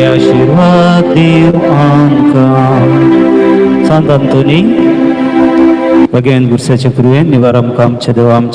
आशीर्वाद देव आमकां। संत अंतोनी भगवान गुरसाच्या कृपेन निवार आमकां आमच्या देवा आमच्या